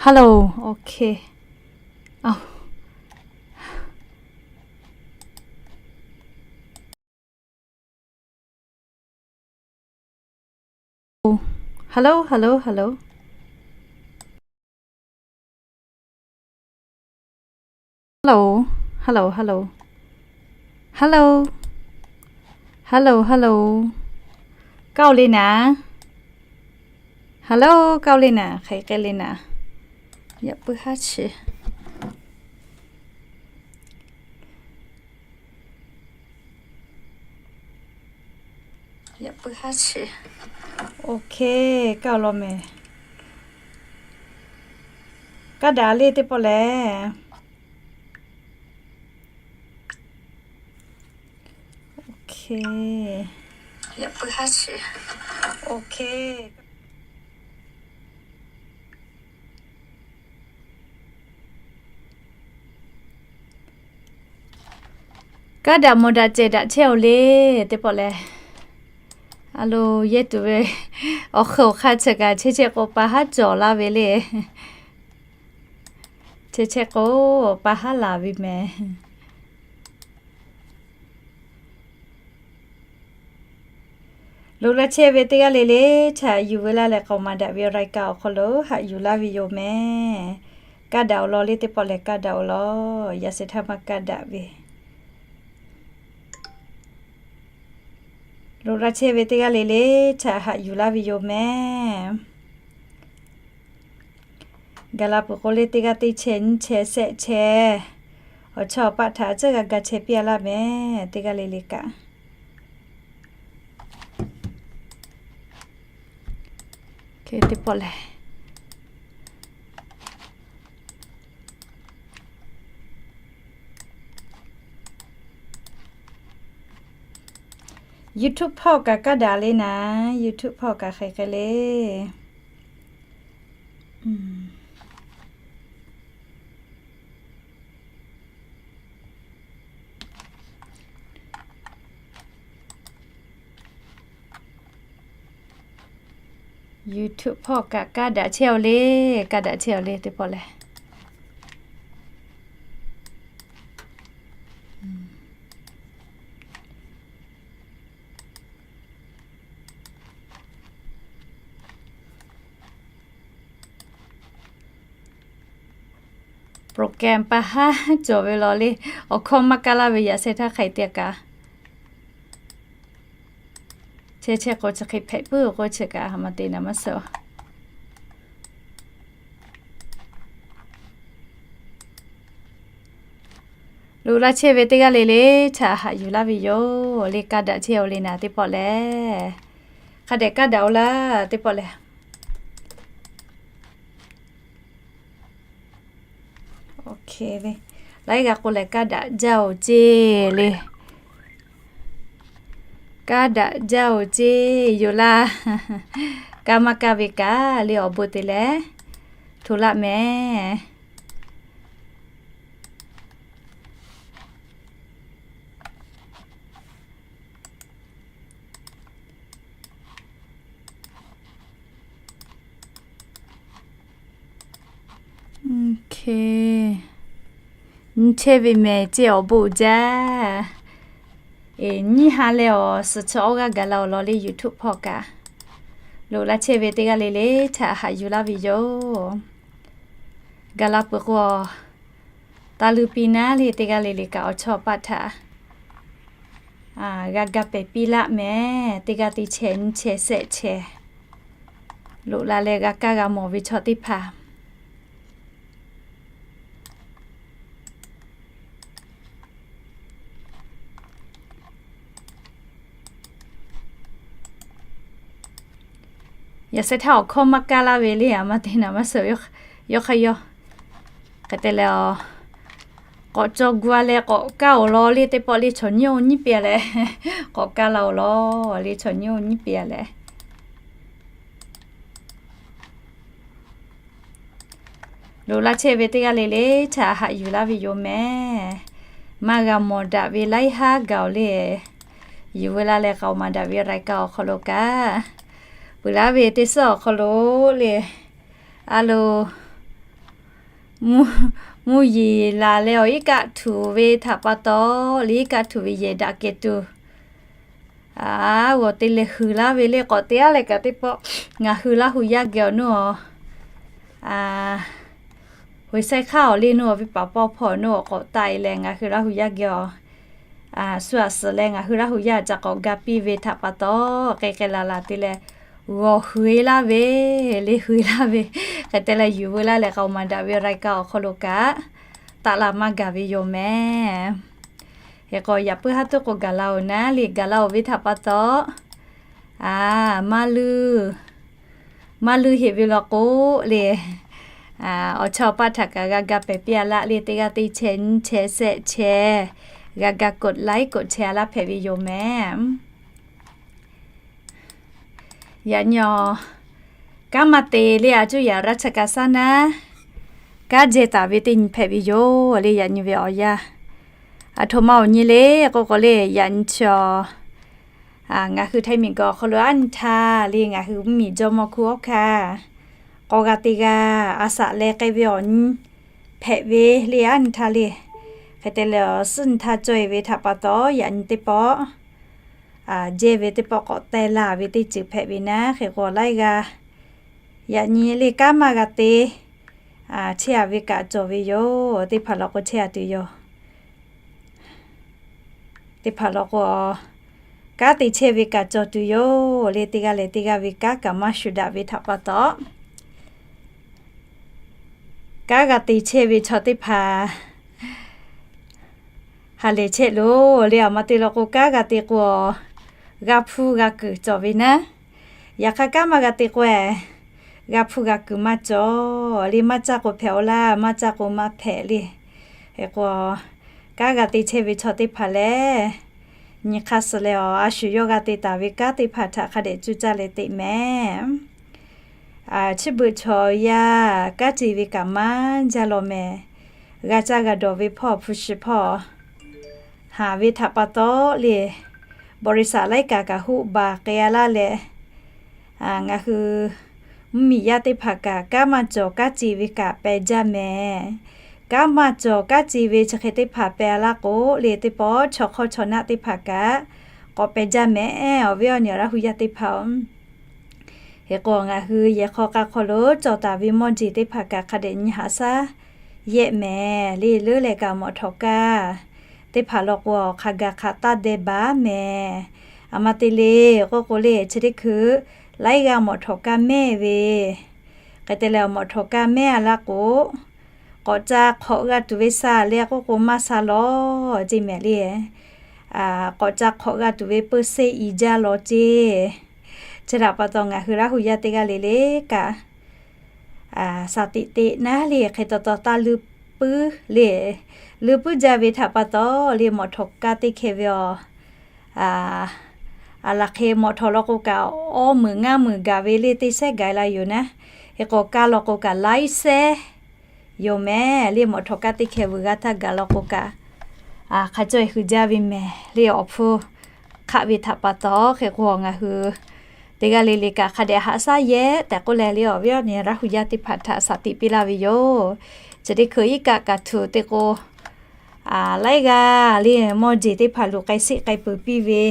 Hello, okay. เอ้า Hello, hello, hello. Hello, hello, hello. Hello. Hello, hello. Kaoˇ le naˍ. Hello, kaoˇ le naˍ, hk'aˬ hk'e le naˍ. Yaꞈ puiˉ haˉ chi. Okay, kaˇ law mehˍ. Kaˇ daꞈ le teˇ pawˆ lehˬ. Okay. Okay. Kaˇ daꞈ mawˬ daꞈ cehˬ daꞈ chehˇ-oˬ le teˇ pawˆ lehˬ. A lo, yehˇ tuˬ ve awˬ hk'e awˬ hk'aˇ chi kaꞈ chehˇ chehˇ k'o pa haˉ cawˬ laˇ ve le. Chehˇ chehˇ k'o pa haˉ laˬ ve mehˍ. Loꞈ la chehˇ ve teˇ g'aˇ le le, htaꞈ yuˬ ve laˇ leh k'aoˍ maˍ daꞈ ve รายการ awˬ hk'aw lo haꞈ yuˬ laˇ ve yoˬ mehˍ. Kaˇ daꞈ-oˬ law le teˇ pawˆ lehˬ, kaˇ daꞈ-oˬ law. Yaꞈ shehˍ htaˇ maˇ kaˇ daꞈ ve. Loꞈ la chehˇ ve teˇ g'aˇ le le, htaꞈ haꞈ yuˬ laˇ ve yoˬ mehˍ. Gaˬ la peuˬ k'o le, teˇ g'aˇ teˇ chehˇ nyiˇ chehˇ shehˆ chehˇ, awˬ chawˇ awˬ paˆ htaꞈ tcuhˉ g'a ga chehˇ piˇ-a laˇ mehˍ, teˇ g'aˇ le le kaꞈ. Teˇ pawˆ lehˬ, YouTube hpawˇ kaꞈ kaˇ daꞈ le naˍ, YouTube hpawˇ kaꞈ hk'e hk'e le. YouTube hpawˇ kaꞈ kaˇ daꞈ chehˇ-oˬ le, kaˇ daꞈ chehˇ-oˬ le teˇ pawˆ lehˬ. Program pa haˉ cawˬ ve law le, awˬ hkawˇ maˇ kaˇ laˇ ve yaꞈ shehˍ htaˇ hk'aˬ hk'e te kaꞈ. Chehˇ chehˇ k'o chi hk'e hpehꞈ puiˉ-oˬ k'o chi kaꞈ ha ma te naˍ maˇ suh. Loꞈ la chehˇ ve teˇ g'aˇ le le htaꞈ haꞈ yuˬ laˇ ve yoˬ le, kaˇ daꞈ chehˇ-oˬ le naˍ teˇ pawˆ lehˬ. Hk'a dehꞈ kaˇ daꞈ-oˬ laˇ teˇ pawˆ lehˬ. Laiˉ g'a k'o lehˬ, kaˇ daꞈ jaˇ-oˬ ceˇ le. Kaˇ daꞈ jaˇ-oˬ ceˇ yoˬ laˇ. Kaˇ maˇ kaˇ ve kaꞈ le awˬ bon te leh hto laˇ mehˍ. Nyi chehˇ ve mehˍ ceˇ awˬ bon uiˍ jaˇ. Eˬ, nyiˇ ha leh awˬ suhˍ chi awˇ g'aˇ gaˬ la-oˬ law le YouTube hpawˇ kaꞈ. Loꞈ la chehˇ ve teˇ g'aˇ le le htaꞈ haꞈ yuˬ laˇ ve yoˬ. Gaˬ la peuˬ k'o, taˇ luˇ piˇ naˉ le teˇ g'aˇ le le kaꞈ awˬ chawˇ paˆ htaꞈ g'a ga pehˍ piˇ laˆ mehˍ. Teˇ g'aˇ teˇ chehˇ nyiˇ chehˇ shehˆ chehˇ loꞈ la leh g'a kaˇ g'a mawˬ ve chaw teˇ hpaˍ Yaꞈ shehˍ htaˇ awˬ hkawˇ maˇ kaˇ laˇ ve le, a ma te naˍ maˇ suh, yawˇ hk'aˇ yawˇ. Hk'e te leh, k'awꞈ cawˬ gu-a leh k'awꞈ kaˇ-oˬ law le teˇ pawˆ le chaw nyiˇ-oˬ nyiˇ piˇ-a leh, k'awꞈ kaˇ la-oˬ law le chaw nyiˇ-oˬ nyiˇ piˇ-a leh. Loꞈ la chehˇ ve teˇ g'aˇ le le htaꞈ haꞈ yuˬ laˇ ve yoˬ mehˍ. Maˇ g'a mawˬ daꞈ ve laiˉ haˉ gaˬ-oˬ le. Yuˬ ve la leh k'aoˍ maˍ daꞈ ve รายการ awˬ hk'aw lo kaꞈ, peuˬ laˇ ve teˇ suhˉ awˬ hk'aw lo le, a lo, Mvuhˇ, mvuhˇ yeˬ laˬ leh awˬ iˉ kaˆ htuꞈ ve htaꞈ pa taw, le iˉ kaˆ htuꞈ ve yehˬ daꞈ kehˬ tuˬ, a, g'awˬ te leh hui laˇ ve le k'awꞈ te aˉ leh kaꞈ teˇ pawˆ ngaˬ hui Laˇ hu yaˇ geh awˬ nuˇ awˬ, a, hoꞈ saiˉ hk'aˇ awˬ le nuˇ awˬ ve paˍ paw hpawˇ awˬ nuˇ awˬ k'awꞈ taˆ e leh ngaˬ hui Laˇ hu yaˇ geh awˬ, a, suh aꞈ suhˍ leh ngaˬ hui Laˇ hu yaˇ ca k'awꞈ ga piˇ ve htaꞈ pa taw, k'ai k'ai laˬ laˬ te leh g'awˬ hui e laˇ ve, le hui e laˇ ve, hk'e te leh yuˬ veu laˇ leh k'aoˍ maˍ daꞈ ve รายการ awˬ hk'aw lo kaꞈ taˆ la maˇ gaˬ ve yoˬ mehˍ. Hk'e k'o yaꞈ puiˉ haˉ tuˉ k'o gaˬ la oˬ naˉ le gaˬ la oˬ ve htaꞈ pa taw, a, maˇ luˇ, maˇ luˇ heˆ ve law k'o le, a, awˬ chawˇ paˆ htaꞈ kaꞈ g'a ga pehˬ piˇ a laˆ le teˇ g'aˇ teˇ chehˇ nyiˇ chehˇ shehˆ chehˇ g'a ga กดไลค์ กดแชร์ a laˇ hpehꞈ ve yoˬ mehˍ. Yaꞈ nyi awˬ, kanˉ maˇ te le a cuˇ yaꞈ ราชการ saˉ naˉ, kanˉ jehˇ taˍ ve teˇ nyi hpehꞈ ve yoˬ le yaꞈ nyi ve awˬ yanˇ. Aˬ htoꞈ ma awˬ nyi le k'oˆ k'o le yaꞈ nyi chi awˬ, ngaˬ hui Htaiˇ miˬguiˬ awˬ hk'aw lo aˉ nyi htaˇ le ngaˬ hui mvuhˇmiˬ jawˇmawˇ hkunˉ awˉ hkanˇ k'aw g'a te g'a a shaꞈ leh k'ai ve awˬ nyi hpehꞈ ve le aˉ nyi htaˇ le. Hk'e te leh awˬ suhˉ nyi htaˇ cawˬ e ve htaꞈ pa taw yaꞈ nyi teˇ pawˆ, a, jehˇ ve teˇ pawˆ k'awꞈ teh laˬ ve teˇ ceuˬ hpehꞈ ve naˉ hk'e k'o laiˉ g'aˇ yaꞈ nyi le kanˉ maˇ g'a te chehˇ a ve kaꞈ cawˬ ve yoˬ. Teˇ hpaˍ law k'o chehˇ a tuˬ yoˬ. Teˇ hpaˍ law k'o, kanˉ te chehˇ ve kaꞈ cawˬ tuˬ yoˬ le teˇ g'aˇ leh teˇ g'aˇ ve kanˉ kaꞈ maˇ shuˍ daꞈ ve htaꞈ pa taw, kanˉ g'a te chehˇ ve chaw teˇ hpaˍ ha lehˬ chehˇ loˬ le. Aˬ ma te law k'o kanˉ g'a te k'o, g'a hpuˇ g'a kuiˬ cawˬ ve naˉ. Yaꞈ hk'aˇ kanˉ maˇ g'a te k'o, g'a hpuˇ g'a kuiˬ maˇ cawˬ le. Maˇ caˇ k'o hpehꞈ-aw laˇ, maˇ caˇ k'o maˇ hpehꞈ le. Hk'e k'o, kanˉ g'a te chehˇ ve chaw teˇ hpaˍ lehˬ, nyi hk'aˇ suh leh awˬ a shu yawˇ g'a te taˍ ve kanˉ teˇ hpaˍ htaꞈ hk'a dehꞈ cuˇ caˇ leh teꞈ mehˍ. Chi beuꞈ chaw yaˇ kanˉ ce ve kaꞈ maˇ jaˇ law mehˍ. G'a caˇ g'a dawˬ ve hpawˇ hpu shi hpawˇ haˍ ve htaꞈ pa taw le, บริษัท laiˉ kaꞈ kaꞈ hoˆ baˬ k'ai a laˇ leh, ngaˬ hui mvuhˇmiˬ yaˇ teˇ hpaˍ kaꞈ kanˉ maˇ cawˬ kanˉ ce ve kaꞈ peh jaˇ mehˍ. Kanˉ maˇ cawˬ kanˉ ce ve chi hk'e teˇ hpaˍ peh a laˇ k'o le teˇ pawˆ chaw hk'awˇ chaw naˆ teˇ hpaˍ kaꞈ k'awꞈ peh jaˇ mehˍ. Awˬ viˉ awˬ nyi Laˇ hu yaˇ teˇ hpaˍ-oˬ, hk'e k'o ngaˬ hui yehˬ hk'aw k'a hk'aw lo cawˬ taˍ ve mawˇ jeˬ teˇ hpaˍ kaꞈ hk'a dehꞈ nyi haꞈ shaˉ yehˆ mehˍ le. Leuˉ leh kaꞈ mawꞈ htawꞈ kaˇ teˇ hpaˍ law k'o, awˬ hk'a gaˬ hk'aˬ taˇ deh baˬ mehˍ. Aˬ ma te le k'oˆ k'o le chi teˇ hkui laiˉ g'aˇ mawꞈ htawꞈ kaˇ mehˆ ve, hk'e te leh awˬ mawꞈ htawꞈ kaˇ mehˆ a laˇ k'o, k'awꞈ ca hk'awꞈ g'a tuˬ ve sha le k'oˆ k'o maˇ sha lawˬ ceˇ mehˍ le. K'awꞈ ca hk'awꞈ g'a tuˬ ve peu se i jaˇ lawˬ ceˇ. Chi htaꞈ pa taw ngaˬ hui Laˇ hu yaˇ teˇ g'aˇ le le kaꞈ, shaˍ tiꞈ teꞈ naˉ le hk'e taw taw taˇ leuˉ puiˉ le. Leuˉ puiˉ jaˇ ve htaꞈ pa taw le mawꞈ htawꞈ kaˇ teˇ hkeh ve awˬ, a laˬ hk'e mawꞈ htawꞈ law k'o kaꞈ awˇ meunˍ ngaˇ meunˍ gaˬ ve le teˇ sehˉ gaˬ la yoˬ naˉ. Hk'e k'o kaˇ law k'o kaꞈ laiˉ sehˉ yoˬ mehˍ le. Mawꞈ htawꞈ kaˇ teˇ hkeh vuiˬ g'a htaˇ gaˬ law k'o kaꞈ, hk'a caweh hui jaˇ ve mehˍ le. Awˬ hpu hk'aˆ ve htaꞈ pa taw hk'e k'o ngaˬ hui teˇ g'aˇ le le kaꞈ hk'a dehꞈ haꞈ shaˉ yehˆ tehꞈ k'oˆ leh le awˬ viˉ awˬ nyi Laˇ hu yaˇ teˇ hpaˍ htaꞈ shaˍ tiꞈ piˇ laˇ ve yoˬ. Chi teˇ hkui iˉ kaˆ kaꞈ htuꞈ te k'o, laiˉ g'aˇ le mawˇ jeˬ teˇ hpaˍ lo k'ai sheˆ k'ai peuˬ piˇ ve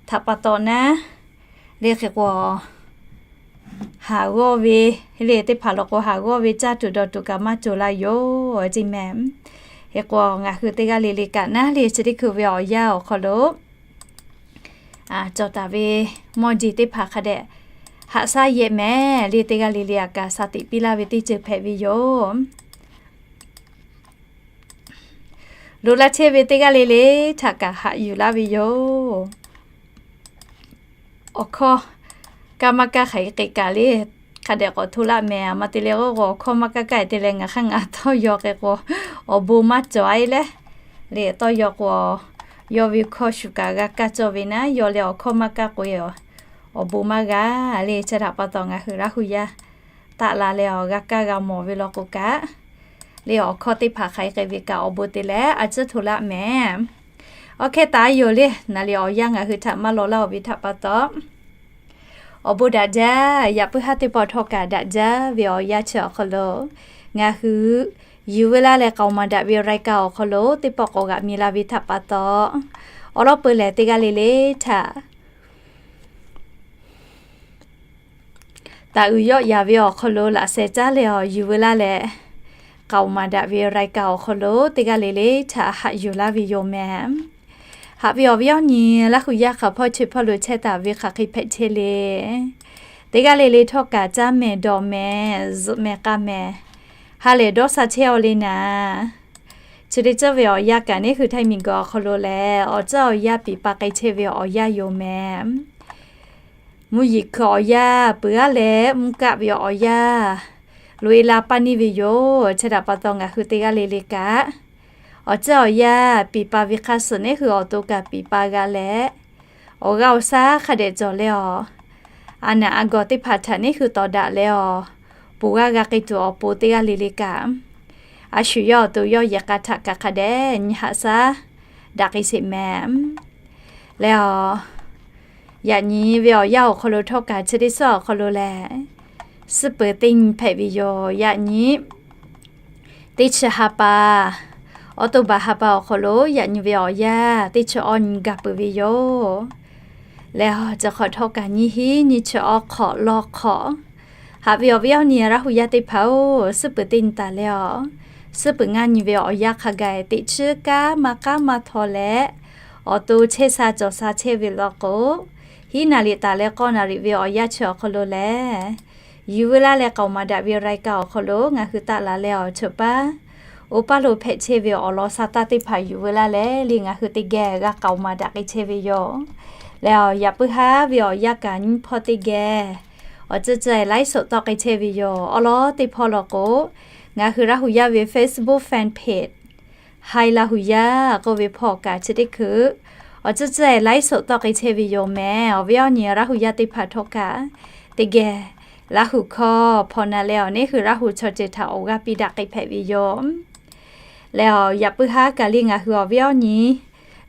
htaꞈ pa taw naˉ, le hk'e k'o haˍ g'awˇ ve, le teˇ hpaˍ law k'o haˍ g'awˇ ve caˇ tuˬ dawˬ tuˬ kaꞈ maˇ cawˬ la yoˬ ceˇ mehˍ. Hk'e k'o ngaˬ hui teˇ g'aˇ le le kaꞈ naˉ le chi teˇ hkui ve awˬ yanˇ awˬ hk'aw lo cawˬ taˍ ve mawˇ jeˬ teˇ hpaˍ hk'a dehꞈ haꞈ shaˉ yehˆ mehˍ le. Teˇ g'aˇ le le aꞈ kaꞈ shaˍ tiꞈ piˇ laˇ ve teˇ ceuˬ hpehꞈ ve yoˬ. Lo laˇ chehˇ ve teˇ g'aˇ le le htaꞈ kaꞈ haꞈ yuˬ laˇ ve yoˬ. Awˬ hkawˇ kaˇ maˇ kaˇ hk'aˬ hk'e k'e kaꞈ le, hk'a dehꞈ k'awꞈ hto laˆ mehˍ. Aˬ ma te le k'o awˬ hkawˇ maˇ kaˇ kaˇ te leh ngaˬ hk'aˇ ngaˬ tawˇ yaw hk'e k'o, awˬ bon maˇ cawˬ a e leh, le tawˇ yaw k'o, yawˇ ve hkawˇ shuˍ kaꞈ g'a kaˇ cawˇ ve naˉ, yaw leh awˬ hkawˇ maˇ kaˇ k'o, awˬ bon maˇ g'a le. Chi htaꞈ pa taw ngaˬ hui Laˇ hu yaˇ taˆ la leh awˬ g'a kaˇ g'a mawˬ ve law k'o kaꞈ, le awˬ hkawˇ teˇ hpaˍ hk'aˬ hk'e k'e ve kaꞈ awˬ bon te leh a ciˉ hto laˆ mehˍ. Awˬ hk'e taˍ yoˬ le, naˍ liꞈ awˬ yanˇ ngaˬ hui htaꞈ maˇ law laˇ-oˬ ve htaꞈ pa taw, awˬ bon daꞈ jaˇ, yaꞈ puiˉ haˉ teˇ pawˆ htawˇ kaꞈ daꞈ jaˇ ve awˬ yanˇ chi awˬ hk'aw lo, Ngaˬ hui yuˬ veu laˇ leh k'aoˍ maˍ daꞈ ve รายการ awˬ hk'aw lo teˇ pawˆ k'awꞈ g'aꞈ mi la ve htaꞈ pa taw, awˉ lawˉ peu lehˬ teˇ g'aˇ le le htaꞈ taˍ uiˍ yawˆ yaˍ ve awˬ hk'aw lo laꞈ sheh caˉ leh awˬ yuˬ veu laˇ leh, k'aoˍ maˍ daꞈ ve รายการ awˬ hk'aw lo teˇ g'aˇ le le htaꞈ haꞈ yuˬ laˇ ve yoˬ mehˍ. Haꞈ ve awˬ viˉ awˬ nyi, Laˇ hu yaˇ hk'aˬ hpawˇ chi hpawˇ lo chehˇ taˍ ve hk'aˬ hk'e hpehꞈ chehˇ le, teˇ g'aˇ le le htawˇ kaꞈ caˇ mehˍ dawˬ mehˍ zuhꞈ mehˍ k'a mehˍ, ha lehˬ dawˇ sha chehˇ aw le naˍ. Chi teˇ ceuˬ ve awˬ yanˇ kaꞈ neˇ hui Htaiˇ miˬguiˬ awˬ hk'aw lo lehˬ, awˬ ceuˬ awˬ yanˇ piˍ pa k'ai chehˇ ve awˬ yanˇ yoˬ mehˍ. Mvuhˇ yeˬ hkui awˬ yanˇ peuˬ g'aˇ leh mvuhˇ kaˆ ve awˬ yanˇ loꞈ e la paˇ neˇ ve yoˬ. Chi htaꞈ pa taw ngaˬ hui teˇ g'aˇ le le kaꞈ, awˬ ceuˬ awˬ yanˇ piˍ pa ve hk'a suhˍ neˇ hui awˬ to kaꞈ piˍ pa g'a leh, awˬ g'aˇ awˬ shaˉ hk'a dehꞈ cawˬ leh awˬ, a naˍ a gawˬ teˇ hpaˍ htaꞈ neˇ hui tawˍ daꞈ leh awˬ, ponˬ g'aˇ g'a k'ai tuˬ awˬ pon teˇ g'aˇ le le kaꞈ, a shu yawˇ awˬ to yawˇ yehˬ k'a htaꞈ kaꞈ hk'a dehꞈ nyi haꞈ shaˉ daꞈ k'ai sheˍ mehˍ. Leh awˬ, yaꞈ nyi ve awˬ yanˇ awˬ hk'aw lo htawˇ kaꞈ chi teˇ suhˉ awˬ hk'aw lo lehˬ, suhˉ peuˬ teˇ nyi hpehꞈ ve yoˬ. Yaꞈ nyi teˇ chi ha pa, October ha pa awˬ hk'aw lo yaꞈ nyi ve awˬ yanˇ teˇ chi awˇ nyi gaˬ peuˬ ve yoˬ. Leh awˬ, chi hk'awꞈ htawˇ kaꞈ nyiˇ hinˉ nyiˇ chi awˇ hk'awꞈ lawˇ hk'awꞈ, haꞈ ve awˬ viˉ awˬ nyi Laˇ hu yaˇ teˇ hpaˍ-oˬ, suhˉ peuˬ teˇ nyi taˍ leh awˬ, suhˉ peuˬ ngaˇ nyi ve awˬ yanˇ hk'a gaˬ teꞈ chiˉ kanˉ maˇ k'aˉ maˇ htaw leh, awˬ to chehˇ sha cawˬ sha chehˇ ve law k'o, hiˉ naˍ riˍ taˍ leh k'awˇ naˍ riˍ ve awˬ yanˇ chi awˬ hk'aw lo lehˬ, yuˬ veu laˇ leh k'aoˍ maˍ daꞈ ve รายการ awˬ hk'aw lo ngaˬ hui taˆ la leh awˬ cheuˬ paˉ, oˇ paˇ lo hpehꞈ chehˇ ve awˬ lawn sha taˇ teˇ hpaˍ yuˬ veu laˇ leh le ngaˬ hui teˇ geh g'a k'aoˍ maˍ daꞈ k'ai chehˇ ve yoˬ. Leh awˬ, yaꞈ puiˉ haˉ ve awˬ yanˇ kaꞈ nyiˇ hpawˇ teˇ geh awˬ ceuˬ ceuˬ laiˉ suhˍ tawˆ k'ai chehˇ ve yoˬ. Awˉ lawˉ teˇ hpawˇ law k'o, ngaˬ hui Laˇ hu yaˇ ve Facebook fan page Hai Laˇ hu yaˇ k'oˆ ve hpawˇ kaꞈ chi teˇ hkui awˬ ceuˬ ceuˬ laiˉ suhˍ tawˆ k'ai chehˇ ve yoˬ mehˍ. Awˬ viˉ awˬ nyi Laˇ hu yaˇ teˇ hpaˍ htawˇ kaꞈ, teˇ geh Laˇ hu hkawˇ hpawnˬ na leh awˬ neˇ hui Laˇ hu chaw ceuˬ htaꞈ awˬ g'aˇ piˇ daꞈ k'ai hpehꞈ ve yoˬ. Leh awˬ, yaꞈ puiˉ haˉ kaꞈ le ngaˬ hui awˬ viˉ awˬ nyi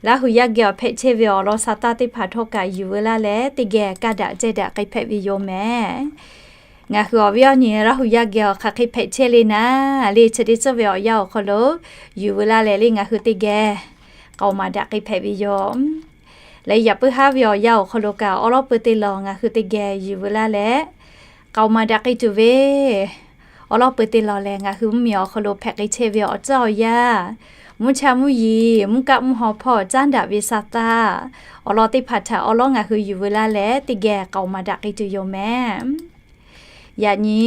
Laˇ hu yaˇ geh awˬ hpehꞈ chehˇ ve awˬ lawn sha taˇ teˇ hpaˍ htawˇ kaꞈ yuˬ veu laˇ leh teˇ geh kaˇ daꞈ cehˇ daꞈ k'ai hpehꞈ ve yoˬ mehˍ. Ngaˬ hui awˬ viˉ awˬ nyi Laˇ hu yaˇ geh awˬ hk'aˬ hk'e hpehꞈ chehˇ le naˍ le, chi teˇ ceuˬ ve awˬ yanˇ awˬ hk'aw lo yuˬ veu laˇ leh le ngaˬ hui teˇ geh k'aoˍ maˍ daꞈ k'ai hpehꞈ ve yoˬ. Leh yaꞈ puiˉ haˉ ve awˬ yanˇ awˬ hk'aw lo kaꞈ awˉ lawˉ peu teˇ lawˬ ngaˬ hui teˇ geh yuˬ veu laˇ leh, k'aoˍ maˍ daꞈ k'ai tuˬ ve awˉ lawˉ peu teˇ lawˬ lehˬ, ngaˬ hui mvuhˇ miˬ awˬ hk'aw lo hpehꞈ k'ai chehˇ ve awˬ ceuˬ awˬ yanˇ, mvuhˇ cha mvuhˇ yeˬ, mvuhˇ kaˆ mvuhˇ haw hpawˇ caˉ daꞈ ve sha taˇ awˬ lawn teˇ hpaˍ htaꞈ awˉ lawˉ ngaˬ hui yuˬ veu laˇ leh teˇ geh k'aoˍ maˍ daꞈ k'ai tuˬ yoˬ mehˍ. Yaꞈ nyi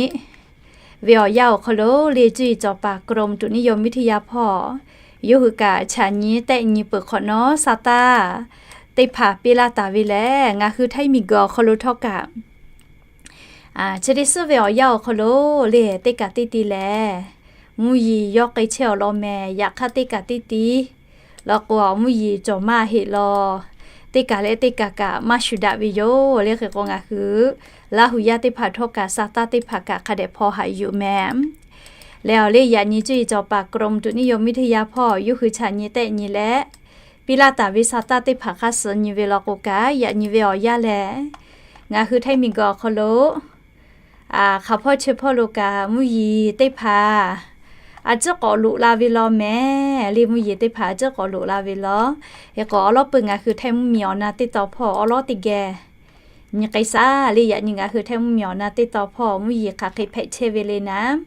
ve awˬ yanˇ awˬ hk'aw lo le cuˇ yiˍ cawˬ paˍ กรมอุตุนิยมวิทยา hpawˇ yawˇ hui kaꞈ chaꞈ nyi tehˆ nyi peuˬ hk'awꞈ nawˉ sha taˇ teˇ hpaˍ piˇ laˇ taˍ ve lehˬ, ngaˬ hui Htaiˇ miˬguiˬ awˬ hk'aw lo htawˇ kaꞈ chi teˇ suhˉ ve awˬ yanˇ awˬ hk'aw lo le teˇ kaꞈ teˇ ti lehˬ, mvuhˇ yeˬ yawˇ k'ai chehˇ awˬ lawn mehˍ. Yaꞈ hk'aˇ teˇ kaꞈ teˇ ti law k'o, mvuhˇ yeˬ cawˬ maˇ heˆ law. Teˇ kaꞈ leh teˇ kaꞈ kaꞈ maˇ shuˍ daꞈ ve yoˬ. Le hk'e k'o ngaˬ hui Laˇ hu yaˇ teˇ hpaˍ htawˇ kaꞈ sha taˇ teˇ hpaˍ kaꞈ hk'a dehꞈ hpaw haꞈ yuˬ mehˍ. Leh awˬ le yaꞈ nyi cuˇ yiˍ cawˬ paˍ กรมอุตุนิยมวิทยา hpawˇ yawˇ hui chaꞈ nyi tehˆ nyi leh piˇ laˇ taˍ ve sha taˇ teˇ hpaˍ hk'a suh nyi ve law k'o kaꞈ, yaꞈ nyi ve awˬ yanˇ lehˬ, ngaˬ hui Htaiˇ miˬguiˬ awˬ hk'aw lo hk'aˬ hpawˇ chi hpawˇ lo kaꞈ mvuhˇ yeˬ teˇ hpaˍ a ciˉ k'awꞈ loꞈ la ve law mehˍ. Le mvuhˇ yeˬ teˇ hpaˍ a ciˉ k'awꞈ loꞈ la ve law. Hk'e k'o awˉ lawˉ peu ngaˬ hui Htaiˇ mvuhˇ miˬ awˬ na teˇ taw hpawˇ awˉ lawˉ teˇ geh nyi k'ai shaˉ le. Yaꞈ nyi ngaˬ hui Htaiˇ mvuhˇ miˬ awˬ na teˇ taw hpawˇ mvuhˇ yeˬ hk'aˬ hk'e hpehꞈ chehˇ ve le naˍ.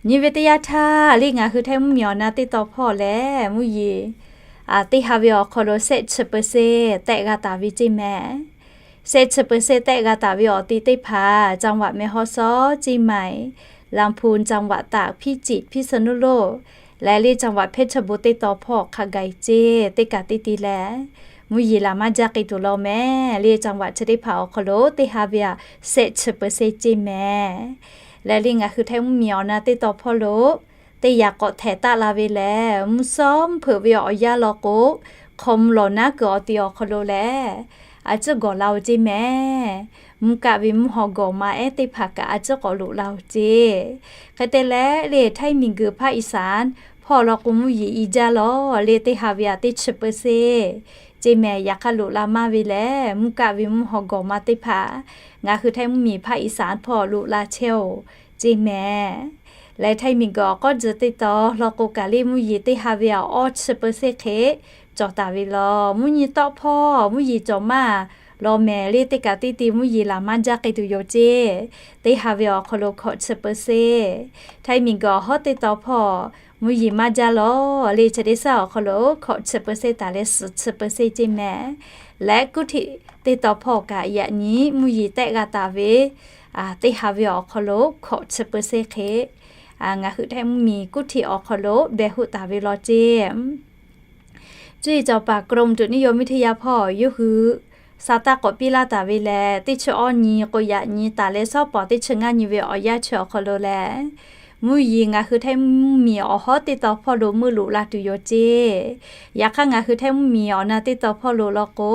Nyi ve teˇ yanˇ htaˇ le ngaˬ hui Htaiˇ mvuhˇ miˬ awˬ na teˇ taw hpawˇ lehˬ, mvuhˇ yeˬ teˇ ha ve awˬ hk'aw lo shehˆ chi เปอร์เซ็นต์ tehˆ g'a taˍ ve ceˇ mehˍ. Shehˆ chi เปอร์เซ็นต์ tehˆ g'a taˍ ve awˬ ti teˇ hpaˍ จังหวัดแม่ฮ่องสอน เชียงใหม่ ลำพูน จังหวัดตาก พิจิตร พิษณุโลก leh le จังหวัดเพชรบูรณ์ teˇ taw hpawˇ hk'a gaˬ ceˇ teˇ kaꞈ teˇ ti lehˬ, mvuhˇ yeˬ laˬ maˇ jaˇ k'ai tuˬ law mehˍ. Le จังหวัด chi teˇ hpaˍ awˬ hk'aw lo teˇ ha ve a shehˆ chi เปอร์เซ็นต์ ceˇ mehˍ. Leh le ngaˬ hui Htaiˇ mvuhˇ miˬ awˬ na teˇ taw hpawˇ lo teˇ yaꞈ k'awꞈ htehˍ taˆ la ve lehˬ, mvuhˇ shawˉ mvuhˇ hpeuꞈ ve awˬ yanˇ law k'o, hk'aw mvuh lawˬ naˉ kuiˬ awˬ ti awˬ hk'aw lo lehˬ, a ciˉ gawˬ la-oˬ ceˇ mehˍ. Mvuhˇ kaˆ ve mvuhˇ haw gawˬ ma ehˉ teˇ hpaˍ kaꞈ a ciˉ k'awꞈ loꞈ la-oˬ ceˇ. Hk'e te leh le Htaiˇ miˬguiˬ ภาคอีสาน hpawˇ law k'o mvuhˇ yeˬ i jaˇ law le teˇ ha ve a teˇ chi เปอร์เซ็นต์ ceˇ mehˍ. Yaꞈ hk'aˇ loꞈ la maˇ ve lehˬ, mvuhˇ kaˆ ve mvuhˇ haw gawˬ ma teˇ hpaˍ ngaˬ hui Htaiˇ mvuhˇ miˬ ภาคอีสาน hpawˇ loꞈ la chehˇ-oˬ ceˇ mehˍ. Leh Htaiˇ miˬguiˬ awˬ k'awˉ tcuh teˇ taw law k'o kaꞈ le mvuhˇ yeˬ teˇ ha ve awˬ awˇ chi เปอร์เซ็นต์ hk'e cawˬ taˍ ve law. Mvuhˇ nyi tawˆ hpawˇ mvuhˇ yeˬ cawˬ maˇ law mehˍ le teˇ kaꞈ teˇ ti mvuhˇ yeˬ laˬ maˇ jaˇ k'ai tuˬ yoˬ ceˇ. Teˇ ha ve awˬ hk'aw lo hkawꞈ chi เปอร์เซ็นต์, Htaiˇ miˬguiˬ awˬ hawˉ teˇ taw hpawˇ mvuhˇ yeˬ maˇ jaˇ law le chi teˇ saˉ awˬ hk'aw lo hkawꞈ chi เปอร์เซ็นต์ taˍ leh suhˍ chi เปอร์เซ็นต์ ceˇ mehˍ. Leh กรุงเทพ teˇ taw hpawˇ kaꞈ yaꞈ nyi mvuhˇ yeˬ tehˆ g'a taˍ ve teˇ ha ve awˬ hk'aw lo hkawꞈ chi เปอร์เซ็นต์ hk'e ngaˬ hui Htaiˇ mvuhˇ miˬ กรุงเทพ awˬ hk'aw lo beh hoˆ taˍ ve law ceˇ. Cuˇ yiˍ cawˬ paˍ กรมอุตุนิยมวิทยา hpawˇ yawˇ hui sa taˇ k'awꞈ piˇ laˇ taˍ ve lehˬ, teˇ chi awˇ nyi k'o yaꞈ nyi taˍ leh shawˉ pawˍ teˇ chi ngaˇ nyi ve awˬ yanˇ chi awˬ hk'aw lo lehˬ, mvuhˇ yeˬ ngaˬ hui Htaiˇ mvuhˇ miˬ awˬ hawˉ teˇ taw hpawˇ lo meuˆ loꞈ la tuˬ yoˬ ceˇ. Yaꞈ hk'aˇ ngaˬ hui Htaiˇ mvuhˇ miˬ awˬ na teˇ taw hpawˇ lo law k'o,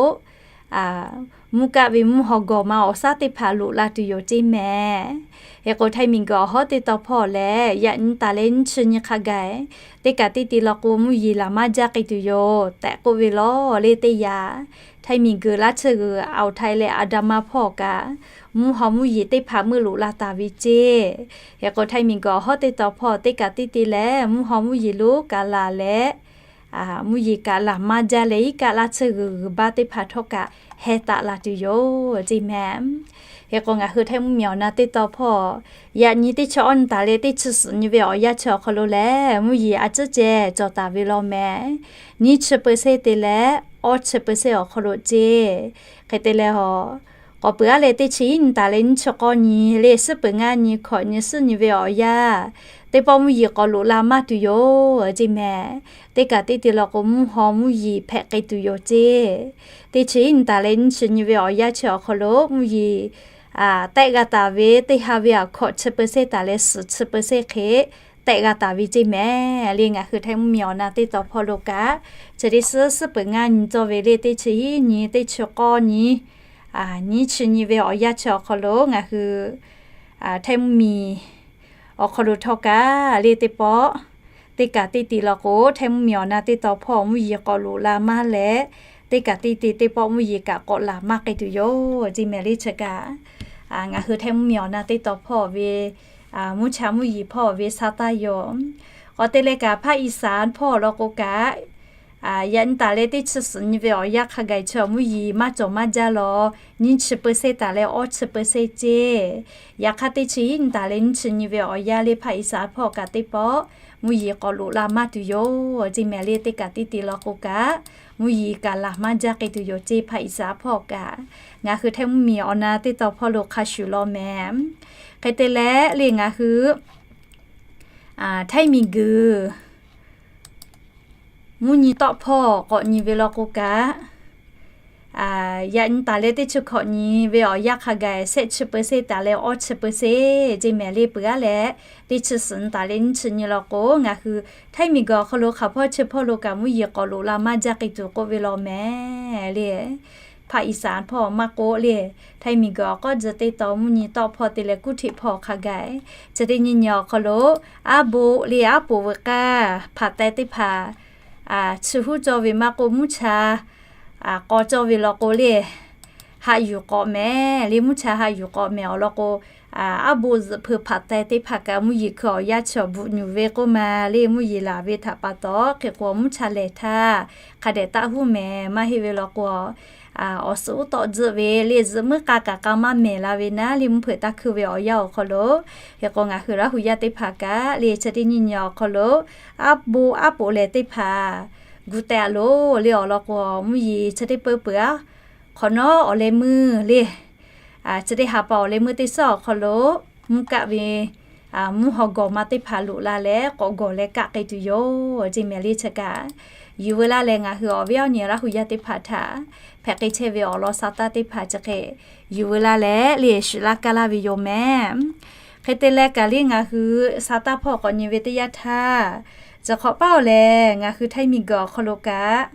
mvuhˇ kaˆ ve mvuhˇ haw gawˬ ma awˬ shaˉ teˇ hpaˍ loꞈ la tuˬ yoˬ ceˇ mehˍ. Hk'e k'o Htaiˇ miˬguiˬ awˬ hawˉ teˇ taw hpawˇ lehˬ, yaꞈ nyi taˍ leh nyiˇ chi nyi hk'a gaˬ teˇ kaꞈ teˇ ti law k'o mvuhˇ yeˬ laˬ maˇ jaˇ k'ai tuˬ yoˬ tehꞈ k'oˆ ve law le teˇ yanˇ, Htaiˇ miˬguiˬ laˇ chi g'uiˬ อ่าวไทย leh อันดามัน hpawˇ kaꞈ mvuhˇ haw mvuhˇ yeˬ teˇ hpaˍ meuˆ loꞈ la taˍ ve ceˇ. Hk'e k'o Htaiˇ miˬguiˬ awˬ hawˉ teˇ taw hpawˇ teˇ kaꞈ teˇ ti lehˬ mvuhˇ haw mvuhˇ yeˬ lonˉ kaꞈ laˬ leh, mvuhˇ yeˬ kaꞈ laˬ maˇ jaˇ leh iˉ kaˆ laˇ chi g'uiˬ g'uiˬ baˆ teˇ hpaˍ htawˇ kaꞈ heh taˆ la tuˬ yoˬ ceˇ mehˍ. Hk'e k'o ngaˬ hui Htaiˇ mvuhˇ miˬ awˬ na teˇ taw hpawˇ yaꞈ nyi teˇ chi awˇ nyi taˍ leh teˇ chi suhˍ nyi ve awˬ yanˇ chi awˬ hk'aw lo lehˬ, mvuhˇ yeˬ a ciˉ ceh cawˬ taˍ ve law mehˍ. Nyiˇ chi เปอร์เซ็นต์ te leh awˇ chi เปอร์เซ็นต์ awˬ hk'aw lo ceˇ. Hk'e te leh a, k'awꞈ peuˬ aˉ leh teˇ chi iˉ nyi taˍ leh nyiˇ chi k'awˇ nyi le suhˉ peuˬ ngaˇ nyi hkawꞈ nyi suhˉ nyi ve awˬ yanˇ, teˇ pawˆ mvuhˇ yeˬ k'awꞈ loꞈ la maˇ tuˬ yoˬ ceˇ mehˍ. Teˇ kaꞈ teˇ ti law k'o mvuhˇ haw mvuhˇ yeˬ hpehꞈ k'ai tuˬ yoˬ ceˇ. Teˇ chi iˉ nyi taˍ leh nyiˇ chi nyi ve awˬ yanˇ chi awˬ hk'aw lo mvuhˇ yeˬ tehˆ g'a taˍ ve teˇ ha ve a hkawꞈ chi เปอร์เซ็นต์ taˍ leh suhˍ chi เปอร์เซ็นต์ hk'e tehˆ g'a taˍ ve ceˇ mehˍ le. Ngaˬ hui Htaiˇ mvuhˇ miˬ awˬ na teˇ taw hpawˇ lo kaꞈ chi teˇ suhˉ suhˉ peuˬ ngaˇ nyi cawˇ ve le teˇ chi iˉ nyi teˇ chi k'awˇ nyi, nyiˇ chi nyi ve awˬ yanˇ chi awˬ hk'aw lo ngaˬ hui Htaiˇ mvuhˇ miˬ awˬ hk'aw lo htawˇ kaꞈ le teˇ pawˆ teˇ kaꞈ teˇ ti law k'o Htaiˇ mvuhˇ miˬ awˬ na teˇ taw hpawˇ mvuhˇ yeˬ k'awꞈ loꞈ la maˇ leh, teˇ kaꞈ teˇ ti teˇ pawˆ mvuhˇ yeˬ kaꞈ k'awꞈ laˬ maˇ k'ai tuˬ yoˬ ceˇ mehˍ le chi kaꞈ. Ngaˬ hui Htaiˇ mvuhˇ miˬ awˬ na teˇ taw hpawˇ ve mvuhˇ cha mvuhˇ yeˬ hpawˇ ve sha taˇ yoˬ. K'awꞈ te leh kaꞈ ภาคอีสาน hpawˇ law k'o kaꞈ, yaꞈ nyi taˍ leh teˇ chi suhˍ nyi ve awˬ yanˇ hk'a gaˬ chi mvuhˇ yeˬ maˇ cawˬ maˇ jaˇ law, nyiˇ chi เปอร์เซ็นต์ taˍ leh awˇ chi เปอร์เซ็นต์ ceˇ. Yaꞈ hk'aˇ teˇ chi iˉ nyi taˍ leh nyiˇ chi nyi ve awˬ yanˇ le ภาคอีสาน hpawˇ kaꞈ teˇ pawˆ mvuhˇ yeˬ k'awꞈ loꞈ la maˇ tuˬ yoˬ ceˇ mehˍ le. Teˇ kaꞈ teˇ ti law k'o kaꞈ mvuhˇ yeˬ kaꞈ laˬ maˇ jaˇ k'ai tuˬ yoˬ ceˇ ภาคอีสาน hpawˇ kaꞈ. Ngaˬ hui Htaiˇ mvuhˇ miˬ awˬ na teˇ taw hpawˇ lo hk'a shuˍ law mehˍ. Hk'e te leh le ngaˬ hui Htaiˇ miˬguiˬ mvuhˇ nyi tawˆ hpawˇ k'awꞈ nyi ve law k'o kaꞈ, yaꞈ nyi taˍ leh teˇ chi hkawꞈ nyi ve awˬ yanˇ hk'a gaˬ shehˆ chi เปอร์เซ็นต์ taˍ leh awˇ chi เปอร์เซ็นต์ ceˇ mehˍ le peuˬ aˉ leh, teˇ chi suhˍ nyi taˍ leh nyiˇ chi nyi law k'o ngaˬ hui Htaiˇ miˬguiˬ awˬ hk'aw lo hk'aˬ hpawˇ chi hpawˇ lo kaꞈ mvuhˇ yeˬ k'awꞈ loꞈ la maˇ jaˇ k'ai tuˬ k'oˆ ve law mehˍ le. ภาคอีสาน hpawˇ maˇ k'oˆ le, Htaiˇ miˬguiˬ awˬ k'awˉ tcuh teˇ taw mvuhˇ nyi tawˆ hpawˇ te leh กรุงเทพ hpawˇ hk'a gaˬ, chi teˇ nyiˇ nyi awˬ hk'aw lo aˉ boˆ le aˉ poꞈ veuꞈ k'aˇ hpaˍ teh teˇ hpaˍ chi huˉ cawˇ ve maˇ k'oˆ mvuhˇ cha k'aw cawˇ ve law k'o le, haꞈ yuˬ k'awꞈ mehˍ le. Mvuhˇ cha haꞈ yuˬ k'awꞈ mehˍ awˬ lawn k'o, aˉ boˆ zuhꞈ hpeuꞈ hpaˍ teh teˇ hpaˍ kaꞈ mvuhˇ yeˬ hkui awˬ yanˇ chi awˬ bvuhꞈ nyuˬ ve k'oˆ ma le. Mvuhˇ yeˬ laˬ ve htaꞈ pa taw hk'e k'o mvuhˇ cha lehˬ htaˇ hk'a dehꞈ taˆ huˉ mehˍ. Maˇ heˆ ve law k'o, awˬ suhˍ uˉ tawˆ tzuhˆ ve le zuhꞈ meuˉ k'a kaꞈ k'a maˇ mehˍ la ve naˉ le mvuhˇ hpeuꞈ taˇ hkui ve awˬ yanˇ awˬ hk'aw lo, hk'e k'o ngaˬ hui Laˇ hu yaˇ teˇ hpaˍ kaꞈ le chi teˇ nyiˇ nyi awˬ hk'aw lo aˉ boˆ aˉ poꞈ lehˬ teˇ hpaˍ gu teh a loˬ le awˬ lawn k'o, mvuhˇ yeˬ chi teˇ peu peuˬ aˉ hk'awꞈ nawˉ awˬ leh meuˇ le chi teˇ ha pa awˬ leh meuˇ teˇ suhˉ awˬ hk'aw lo mvuhˇ kaˆ ve mvuhˇ haw gawˬ ma teˇ hpaˍ loꞈ la leh k'awꞈ gawˬ leh kaˆ k'ai tuˬ yoˬ ceˇ mehˍ le chi kaꞈ. Yuˬ veu laˇ leh ngaˬ hui awˬ viˉ awˬ nyi Laˇ hu yaˇ teˇ hpaˍ htaꞈ hpehꞈ k'ai chehˇ ve awˬ lawn sa taˇ teˇ hpaˍ chi hk'e yuˬ veu laˇ leh le shuˍ laˇ kaˇ laˇ ve yoˬ mehˍ. Hk'e te leh kaꞈ le ngaˬ hui sa taˇ hpawˇ k'awꞈ nyi ve teˇ yanˇ htaˇ, chi hk'awꞈ paˉ awˬ lehˬ ngaˬ hui Htaiˇ miˬguiˬ awˬ hk'aw lo kaꞈ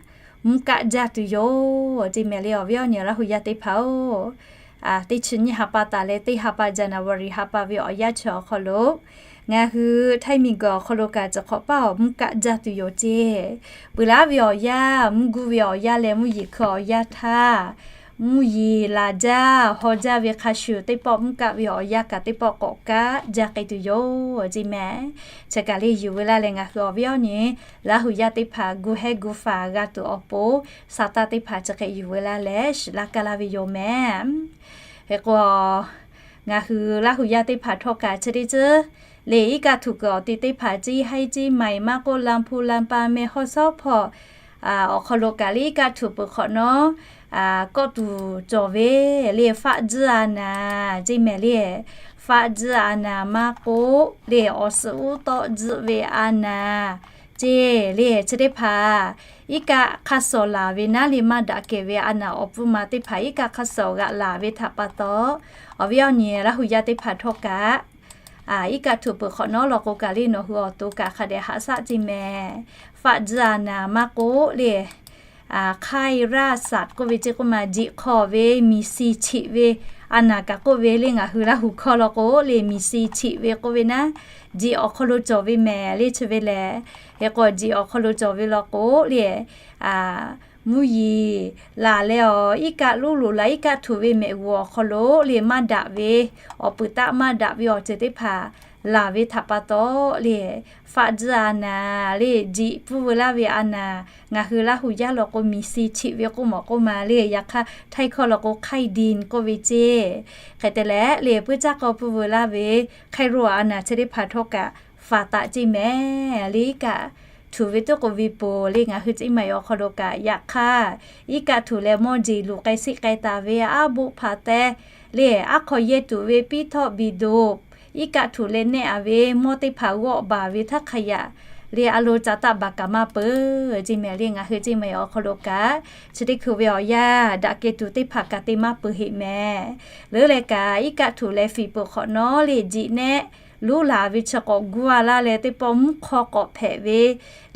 mvuhˇ kaˆ jaˇ tuˬ yoˬ ceˇ mehˍ le awˬ viˉ awˬ nyi Laˇ hu yaˇ teˇ hpaˍ-oˬ. Teˇ chi nyiˇ ha pa taˍ leh teˇ ha pa January ha pa ve awˬ yanˇ chi awˬ hk'aw lo ngaˬ hui Htaiˇ miˬguiˬ awˬ hk'aw lo kaꞈ chi hk'awꞈ paˉ awˬ mvuhˇ kaˆ jaˇ tuˬ yoˬ ceˇ. Peuˬ laˇ ve awˬ yanˇ, mvuhˇ guˇ ve awˬ yanˇ leh mvuhˇ yeˬ hkui awˬ yanˇ htaˇ, mvuhˇ yeˬ laˬ jaˇ haw jaˇ ve hk'a shuˍ, teˇ pawˆ mvuhˇ kaˆ ve awˬ yanˇ kaꞈ teˇ pawˆ k'awꞈ kaˆ jaˇ k'ai tuˬ yoˬ ceˇ mehˍ. Chi kaˬ le yuˬ ve laˇ leh ngaˬ hui awˬ viˉ awˬ nyi Laˇ hu yaˇ teˇ hpaˍ gu hehˉ gu faˍ g'a tuˬ awˬ pon, sa taˇ teˇ hpaˍ chi hk'e yuˬ ve laˇ leh shiˍ laˇ kaˇ laˇ ve yoˬ mehˍ. Hk'e k'o, ngaˬ hui Laˇ hu yaˇ teˇ hpaˍ htawˇ kaꞈ chi teˇ ceuˬ le, iˉ kaˆ htuꞈ kuiˬ awˬ te teˇ hpaˍ, Ceˇ Haiˇ, Ceˇ Maiˍ, maˇ k'oˆ Laˇ hpu, Laˇ pa, Meh Hawˇ, Sawˉ hpawˇ awˬ hk'aw lo kaꞈ le, iˉ kaˆ htuꞈ peuˬ hk'awꞈ nawˉ kawˆ tuˬ cawˬ ve le, faˆ tzuhˇ a naˍ ceˇ mehˍ le. Faˆ tzuhˇ a naˍ maˇ k'oˆ le, awˬ suhˍ uˉ tawˆ tzuhˆ ve a naˍ ceˇ le. Chi teˇ hpaˍ iˉ kaˆ hk'aˇ suh laˬ ve naˉ le, maˇ daꞈ kehˬ ve a naˍ awˬ pfuhˇ ma teˇ hpaˍ iˉ kaˆ hk'aˇ suh g'aꞈ laˬ ve htaꞈ pa taw, awˬ viˉ awˬ nyi Laˇ hu yaˇ teˇ hpaˍ htawˇ kaꞈ, iˉ kaˆ htuꞈ peuˬ hk'awꞈ nawˉ law k'o kaꞈ le, nawˬ hui awˬ to kaꞈ hk'a dehꞈ haꞈ shaˆ ceˇ mehˍ. Faˆ tzuhˇ a naˍ maˇ k'oˆ le, hk'aiˇ raˇ saˍ k'oˆ ve ceˇ k'oˆ ma, jiꞈ hk'aw ve miˬ si chiꞈ ve a naˍ kaꞈ k'oˆ ve le, ngaˬ hui Laˇ hu hkawˇ law k'o le, miˬ si chiꞈ ve k'oˆ ve naˉ, jiꞈ awˬ hk'aw lo cawˬ ve mehˍ le. Chi ve lehˬ, hk'e k'o jiꞈ awˬ hk'aw lo cawˬ ve law k'o le, mvuhˇ yeˬ laˬ leh awˬ iˉ kaˆ loˉ loꞈ la, iˉ kaˆ htuꞈ ve mehꞈ g'uˬ awˬ hk'aw lo le, maˇ daꞈ ve, awˬ puiˍ taˆ maˇ daꞈ ve awˬ ceuˬ teˇ hpaˍ laˬ ve htaꞈ pa taw le, faˆ tzuhˇ a naˍ le, jiꞈ pfuhˇ veu laˇ ve a naˍ, ngaˬ hui Laˇ hu yaˇ law k'o miˬ si chiꞈ ve k'oˆ mawˬ k'oˆ ma le, yaꞈ hk'aˇ htaiˇ hkawˇ law k'o ไข้ดิน k'oˆ ve ceˇ. Hk'e te leh le, puiˉ caˇ k'aw pfuhˇ veu laˇ ve ไข้โรค a naˍ chi teˇ hpaˍ htawˇ kaꞈ faˍ taˍ ceˇ mehˍ le. Iˉ kaˆ htuꞈ ve tuˉ k'oˍ ve poˬ le, ngaˬ hui ceˇ mehˍ awˬ hk'aw lo kaꞈ yaꞈ hk'aˇ, iˉ kaˆ htuꞈ leh mawˇ jeˬ luˬ k'ai siˆ k'ai taˍ ve aˉ boˆ hpaˍ teh le, aˉ hk'aw yehˇ tuˬ ve piˇ htawˆ biˬ doꞈ, iˉ kaˆ htuꞈ leh nehˆ a ve mawˇ teˇ hpaˍ g'awˆ baˬ ve htaˇ hk'a yaꞈ le, a lo ca taˆ baˬ kaꞈ maˇ peuˬ ceˇ mehˍ le. Ngaˬ hui ceˇ mehˍ awˬ hk'aw lo kaꞈ chi teˇ hkui ve awˬ yanˇ daꞈ kehˬ tuˬ teˇ hpaˍ kaꞈ te maˇ peuˬ heˆ mehˍ. Leuˉ leh kaꞈ iˉ kaˆ htuꞈ leh fiˍ peuˬ hk'awꞈ nawˉ le, jiꞈ nehˆ luˉ laˬ ve chi k'awꞈ gu a laˇ leh, teˇ pawˆ mvuhˇ hk'aw k'awꞈ hpehꞈ ve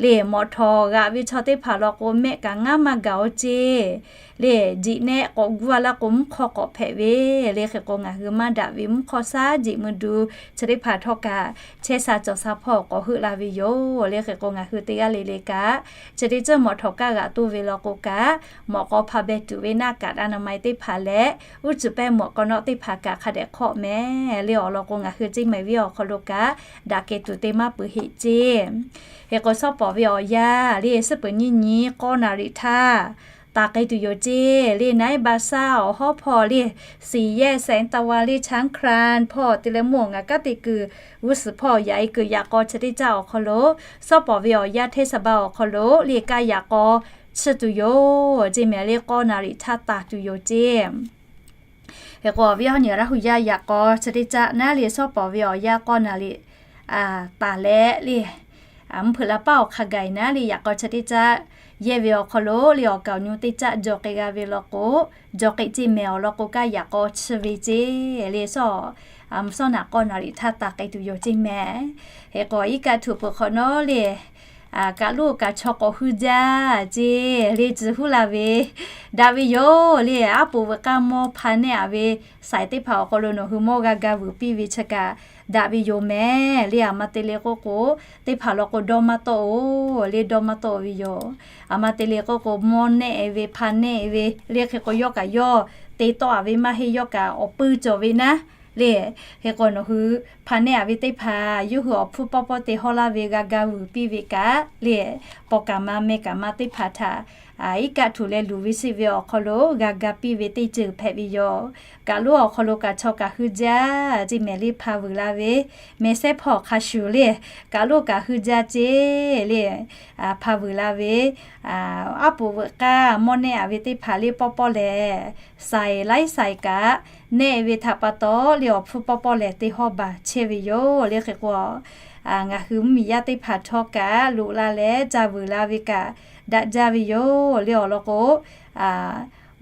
le, mawꞈ htawˍ g'aꞈ ve chaw teˇ hpaˍ law k'o mehˆ kaꞈ ngaˉ maˇ gaˬ oˬ ceˇ le, jiꞈ nehˆ k'awꞈ gu a laˇ k'o mvuhˇ hk'aw k'awꞈ hpehꞈ ve le. Hk'e k'o ngaˬ hui maˇ daꞈ ve mvuhˇ hk'aw shaˉ jiꞈ mui du chi teˇ hpaˍ htawˇ kaꞈ chehˇ sha cawˬ sha hpawˇ k'awꞈ heuˆ la ve yoˬ le. Hk'e k'o ngaˬ hui teˇ g'aˇ le le kaꞈ chi teˇ ceuˬ mawꞈ htawˍ kaˇ g'aꞈ toˇ ve law k'o kaꞈ, mawꞈ k'aw hpa beh tuˬ ve naˆ kaꞈ อนามัย teˇ hpaˍ leh, uˉ cuˬ pehˇ mawꞈ k'aw nawˆ teˇ hpaˍ kaꞈ hk'a dehꞈ hk'awˆ mehˍ le. Awˬ lawn k'o ngaˬ hui ceˇ mehˍ ve awˬ hk'aw lo kaꞈ daꞈ kehˬ tuˬ te maˇ peuˬ heˆ ceˇ. Hk'e k'o shawˉ pawˍ ve awˬ yanˇ le, suhˉ peuˍ nyiˇ nyi k'awˇ naˍ riꞈ htaˇ taˍ k'ai tuˬ yoˬ ceˇ le. Naiˉ ba shaˉ awˬ hawˉ hpawˇ le, siˍ yehˇ แสงตะวัน le, ช้างคลาน hpawˇ te leh mawˇ ngaˬ kanˉ te kuiˬ g'uˇ suhˍ hpawˇ yaꞈ e kuiˬ yaꞈ k'aw chi teˇ caˇ awˬ hk'aw lo, shawˉ pawˍ ve awˬ yanˇ hteˇ saˍ ba awˬ hk'aw lo le, kaˇ yaꞈ k'aw chiˇ tuˬ yoˬ ceˇ mehˍ le. K'awˇ naˍ riꞈ htaˇ taˍ tuˬ yoˬ ceˇ. Hk'e k'o awˬ viˉ awˬ nyi Laˇ hu yaˇ yaꞈ k'aw chi teˇ caˇ naˉ le, shawˉ pawˍ ve awˬ yanˇ k'awˇ naˍ riꞈ taˍ leh le, mvuhˇ hpeuꞈ la paˉ awˬ hk'a gaˬ naˉ le, yaꞈ k'aw chi teˇ caˇ yehˇ ve awˬ hk'aw lo le, awˬ kaˍ awˬ nyu teˇ caˇ jaw k'ai g'a ve law k'o, jaw k'ai ceˇ mehˍ awˬ lawn k'o, kaˇ yaꞈ k'aw chiˇ ve ceˇ le. Shawˉ, mvuhˇ shawˉ naꞈ k'awˇ naˍ riꞈ htaˇ taˍ k'ai tuˬ yoˬ ceˇ mehˍ. Hk'e k'o iˉ kaˆ htuꞈ peuˬ hk'awꞈ nawˉ le, kaꞈ loˉ kaꞈ chaw k'awꞈ hui jaˇ ceˇ le, tcuh huˉ la ve daꞈ ve yoˬ le. Aˉ poꞈ veuꞈ k'aˇ mawˇ hpa nehˆ a ve saiˍ teˇ hpaˍ awˬ hk'aw lo nawˬ hui mawˇ g'a ga vuiˬ piˇ ve chi kaꞈ daꞈ ve yoˬ mehˍ le. Aˬ ma te le k'oˆ k'o, teˇ hpaˍ law k'o dawˇ maˇ tawˆ oˬ le, dawˇ maˇ tawˆ ve yoˬ. Aˬ ma te le k'oˆ k'o, mawˇ nehˆ ve hpa nehˆ ve le, hk'e k'o yawˇ kaꞈ yawˇ te tawˆ a ve maˇ heˆ, yawˇ kaꞈ awˬ puiˇ cawˬ ve naˉ le. Hk'e k'o nawˬ hui hpa nehˆ a ve teˇ hpaˍ yawˇ hui awˬ hpfuhˇ pawˇ pawˇ te hawˇ laˇ ve g'a ga vuiˬ piˇ ve kaꞈ le, paw kaꞈ ma meh kaꞈ ma teˇ hpaˍ htaꞈ iˉ kaˆ htuꞈ leh luˬ ve sheˆ ve awˬ hk'aw lo g'a ga piˇ ve teˇ ceuˬ hpehꞈ ve yoˬ. Kaꞈ loˉ awˬ hk'aw lo kaꞈ chaw kaꞈ hui jaˇ ceˇ mehˍ le, hpa vuiˬ la ve mehˍ sehˉ hpawˇ hk'a shuˍ le, kaꞈ loˉ kaꞈ hui jaˇ ceˇ le, hpa vuiˬ la ve, aˉ poꞈ veuꞈ k'aˇ mawˇ nehˆ a ve teˇ hpaˍ le pawˇ pawˇ lehˬ, saiˍ laiˉ saiˍ kaꞈ nehˆ ve htaꞈ pa taw le, awˬ hpfuhˇ pawˇ pawˇ lehˬ te hawˇ baˬ chehˇ ve yoˬ le. Hk'e k'o, ngaˬ hui mvuhˇmiˬ yaˇ teˇ hpaˍ htawˇ kaꞈ loꞈ la leh ca vuiˬ la ve kaꞈ daꞈ jaˇ ve yoˬ le. Awˬ lawn k'o,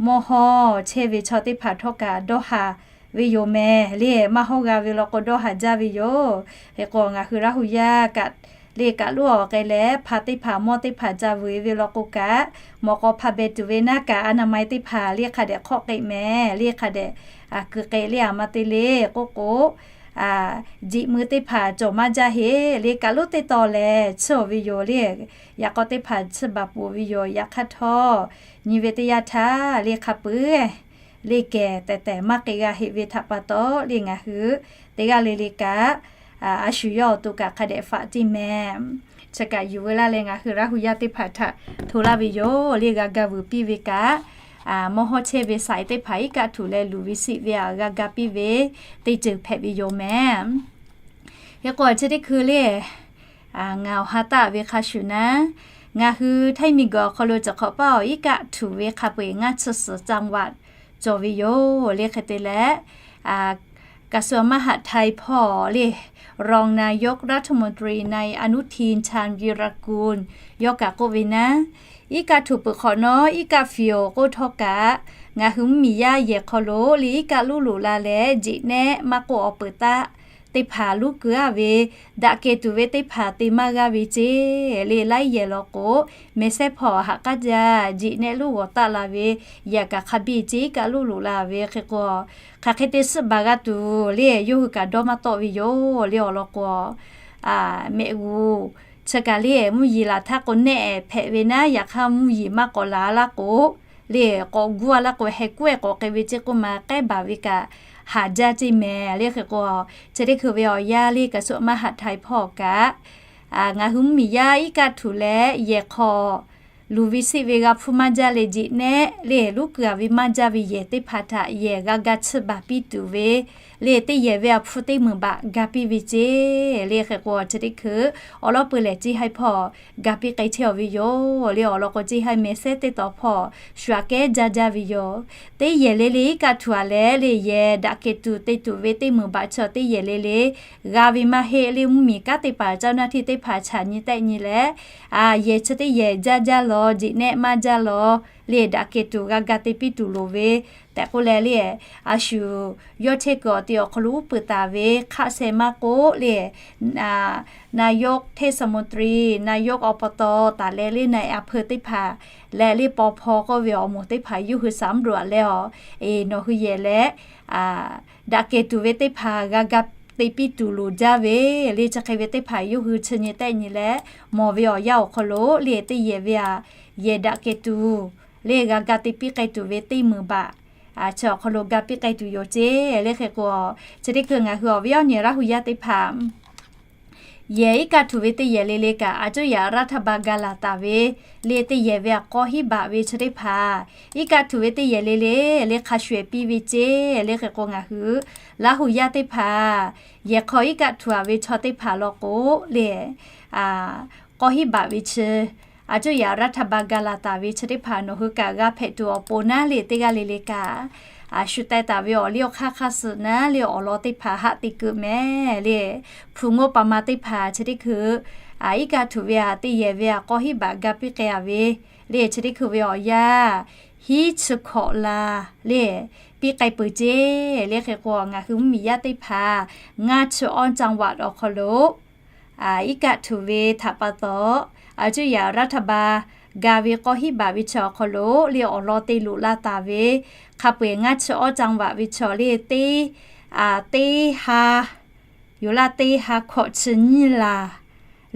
mawˇ hawˇ chehˇ ve chaw teˇ hpaˍ htawˇ kaꞈ dawˇ haˍ ve yoˬ mehˍ le. Maˇ hawˇ g'a ve law k'o dawˇ haˍ jaˇ ve yoˬ. Hk'e k'o ngaˬ hui Laˇ hu yaˇ kaꞈ le, kaꞈ loˉ awˬ k'ai leh hpa teˇ hpaˍ mawˇ teˇ hpaˍ ca vuiˬ ve law k'o kaꞈ, mawꞈ k'aw hpa beh tuˬ ve naˉ kaꞈ อนามัย teˇ hpaˍ le hk'a dehꞈ hk'awˆ k'ai mehˍ le, hk'a dehꞈ kuiˬ k'ai le. Aˬ ma te le k'oˆ k'o, jiꞈ mui teˇ hpaˍ cawˬ maˇ jaˇ heˆ le. Kaꞈ loˉ teˇ taw lehˬ chiˇ aˬ ve yoˬ le. Yaꞈ k'aw teˇ hpaˍ chiˇ baˬ peuˬ ve yoˬ. Yaꞈ hk'aˇ htawˇ nyi ve teˇ yanˇ htaˇ le hk'a peuˬ le kehˬ tehˬ tehˬ maˇ k'e g'a heˆ ve htaꞈ pa taw le ngaˬ hui teˇ g'aˇ le le kaꞈ a shu yawˇ awˬ to kaꞈ hk'a dehꞈ faꞈ teˇ meh. Chi kaꞈ yuˬ veu laˇ leh ngaˬ hui Laˇ hu yaˇ teˇ hpaˍ htaꞈ hto laˇ ve yoˬ le. G'a ga vuiˬ piˇ ve kaꞈ mawˇ hawˉ chehˇ ve saiˍ teˇ hpaˍ iˉ kaˆ htuꞈ leh luˬ ve siˆ ve a g'a ga piˇ ve teˇ ceuˬ hpehꞈ ve yoˬ meh. Hk'e k'o chi teˇ hkui le ngaˬ awˬ ha taˆ ve hk'a shuˍ naˉ, ngaˬ hui Htaiˇ miˬguiˬ awˬ hk'aw lo cawˬ hk'awꞈ paˇ awˬ iˉ kaˆ htuꞈ ve hk'a peu-eˬ ngaˇ chi suhˍ จังหวัด cawˬ ve yoˬ le. Hk'e te leh กระทรวงมหาดไทย hpawˇ le รองนายกรัฐมนตรี นายอนุทิน ชาญวีรกูล yawˇ kaꞈ k'oˆ ve naˉ, iˉ kaˆ htuꞈ peuˬ hk'awꞈ nawˉ iˉ kaˆ fiˍ awˬ k'oˆ htawˇ kaꞈ ngaˬ hui mvuhˇmiˬ yaˇ yehˬ hk'aw lo le iˉ kaˆ luˉ loꞈ la leh jeꞈ nehˆ maˇ k'oˆ awˬ peuˬ taˆ teˇ hpaˍ luˉ keu-a ve, daꞈ kehˬ tuˬ ve teˇ hpaˍ te maˇ g'aˇ ve ceˇ le. Laiˉ yehˬ law k'o, mehˬ sehˉ hpawˇ haꞈ k'aˉ jaˇ jeꞈ nehˆ luˉ g'awˬ taˆ la ve, yehˬ kaꞈ hk'a biˇ ceˇ iˉ kaˆ luˉ loꞈ la ve hk'e k'o, hk'aˬ hk'e te suhˆ baˬ g'a tuˬ le yawˇ hui kaꞈ dawˇ maˇ tawˆ ve yoˬ le. Awˬ lawn k'o, mehꞈ g'uˬ chi kaꞈ le mvuhˇ yeˬ laˬ htaˇ k'o nehˆ hpehꞈ ve naˉ, yaꞈ hk'aˇ mvuhˇ yeˬ maˇ k'awꞈ laˬ laˇ k'o le, k'awꞈ guˇ-a laˇ k'o heh kuˉ-e k'awꞈ k'ai ve ceˇ k'oˆ ma k'ehˉ baˬ ve kaꞈ haˍ jaˇ ceˇ mehˍ le. Hk'e k'o, chi teˇ hkui ve awˬ yanˇ le กระทรวงมหาดไทย hpawˇ kaꞈ ngaˬ hui mvuhˇmiˬ yaˇ iˉ kaˆ htuꞈ leh yehˬ hk'aw luˬ ve siˆ ve g'a hpuˇ maˇ jaˇ le jeꞈ nehˆ le luˉ keu-a ve maˇ jaˇ ve yehˬ teˇ hpaˍ htaꞈ yehˬ g'a ga chiˇ baˬ piˇ tuˬ ve le teˇ yehˬ ve a hpu teˇ meunˍ baꞈ ga piˇ ve ceˇ le. Hk'e k'o chi teˇ hkui awˬ lawˉ peu lehˬ ceˇ haiˇ hpawˇ ga piˇ k'ai chehˇ aw ve yoˬ le. Awˬ lawn k'o ceˇ haiˇ mehˬ sehˉ teˇ taw hpawˇ shu aꞈ kehˉ jaˇ jaˇ ve yoˬ. Teˇ yehˬ le le iˉ kaˆ htuꞈ-a leh le yehˬ daꞈ kehˬ tuˬ te tuˬ ve teˇ meunˍ baꞈ chi teˇ yehˬ le le g'a ve maˇ heˆ le. Mvuhˇmiˬ kanˉ teˇ hpaˍ เจ้าหน้าที่ teˇ hpaˍ chaꞈ nyi tehˆ nyi leh, yehˬ chi teˇ yehˬ jaˇ jaˇ law jeꞈ nehˆ maˇ jaˇ law le daꞈ kehˬ tuˬ g'a ga te piˇ tuˬ loˍ ve tehꞈ k'oˆ leh le, a shu yawˇ chehˇ kuiˬ awˬ te awˬ hk'aw lo uˉ peunˍ taˍ ve hk'aˆ sheh maˇ k'oˆ le นายกเทศมนตรี นายกอบต taˍ leh le นายอำเภอ teˇ hpaˍ leh le paw hpaw k'oˆ ve awˬ moˍ teˇ hpaˍ yawˇ hui สำรวจ leh awˬ, eˬ nawˬ hui yehˬ leh daꞈ kehˬ tuˬ ve teˇ hpaˍ g'a ga te piˇ tuˬ loˍ jaˇ ve le chi hk'e ve teˇ hpaˍ yawˇ hui chi nyi tehˆ nyi leh mawˬ ve awˬ yanˇ awˬ hk'aw lo le teˇ yehˬ ve a yehˬ daꞈ kehˬ tuˬ le g'a ga te piˇ k'ai tuˬ ve teˇ meunˍ baꞈ chi awˬ hk'aw lo ga piˇ k'ai tuˬ yoˬ ceˇ le. Hk'e k'o, chi teˇ hkui ngaˬ hui awˬ viˉ awˬ nyi Laˇ hu yaˇ teˇ hpaˍ yehˬ iˉ kaˆ htuꞈ ve teˇ yehˬ le le kaꞈ a cuˇ yaꞈ รัฐบาล ga laˬ taˍ ve le teˇ yehˬ ve a k'awˇ hiˉ baꞈ ve chi teˇ hpaˍ iˉ kaˆ htuꞈ ve teˇ yehˬ le le le hk'a shuˍ-eˬ piˇ ve ceˇ le. Hk'e k'o ngaˬ hui Laˇ hu yaˇ teˇ hpaˍ yehˬ hk'aw iˉ kaˆ htuꞈ-a ve chaw teˇ hpaˍ law k'o le k'awˇ hiˉ baꞈ ve chi a cuˇ yaꞈ รัฐบาล ga laˬ taˍ ve chi teˇ hpaˍ nawˬ hui kaꞈ g'a hpehꞈ tuˬ awˬ pon naˉ le teˇ g'aˇ le le kaꞈ a shu teh taˍ ve awˬ liˇ awˬ hk'aˇ hk'aˇ suh naˉ le awˬ lawn teˇ hpaˍ haˆ te keu mehˍ le. Hpu ngoˇ pa ma teˇ hpaˍ chi teˇ hkui iˉ kaˆ htuꞈ ve a teˇ yehˬ ve a k'awˇ hiˉ baꞈ ga piˇ k'ai-a ve le chi teˇ hkui ve awˬ yanˇ hiˉ chi hkawꞈ la le piˇ k'ai peuˬ ceˇ le. Hk'e k'o ngaˬ hui mvuhˇmiˬ yaˇ teˇ hpaˍ ngaˇ chi awˇ จังหวัด awˬ hk'aw lo iˉ kaˆ htuꞈ ve htaꞈ pa taw a cuˇ yaꞈ รัฐบาล ga ve k'awˇ hiˉ baꞈ ve chi awˬ hk'aw lo le awˬ lawn te loꞈ la taˍ ve hk'a peu-eˬ ngaˇ chi awˇ จังหวัด ve chi le teˇ, teˇ ha yoˬ laˇ, teˇ ha hkawꞈ chi nyiˇ laˬ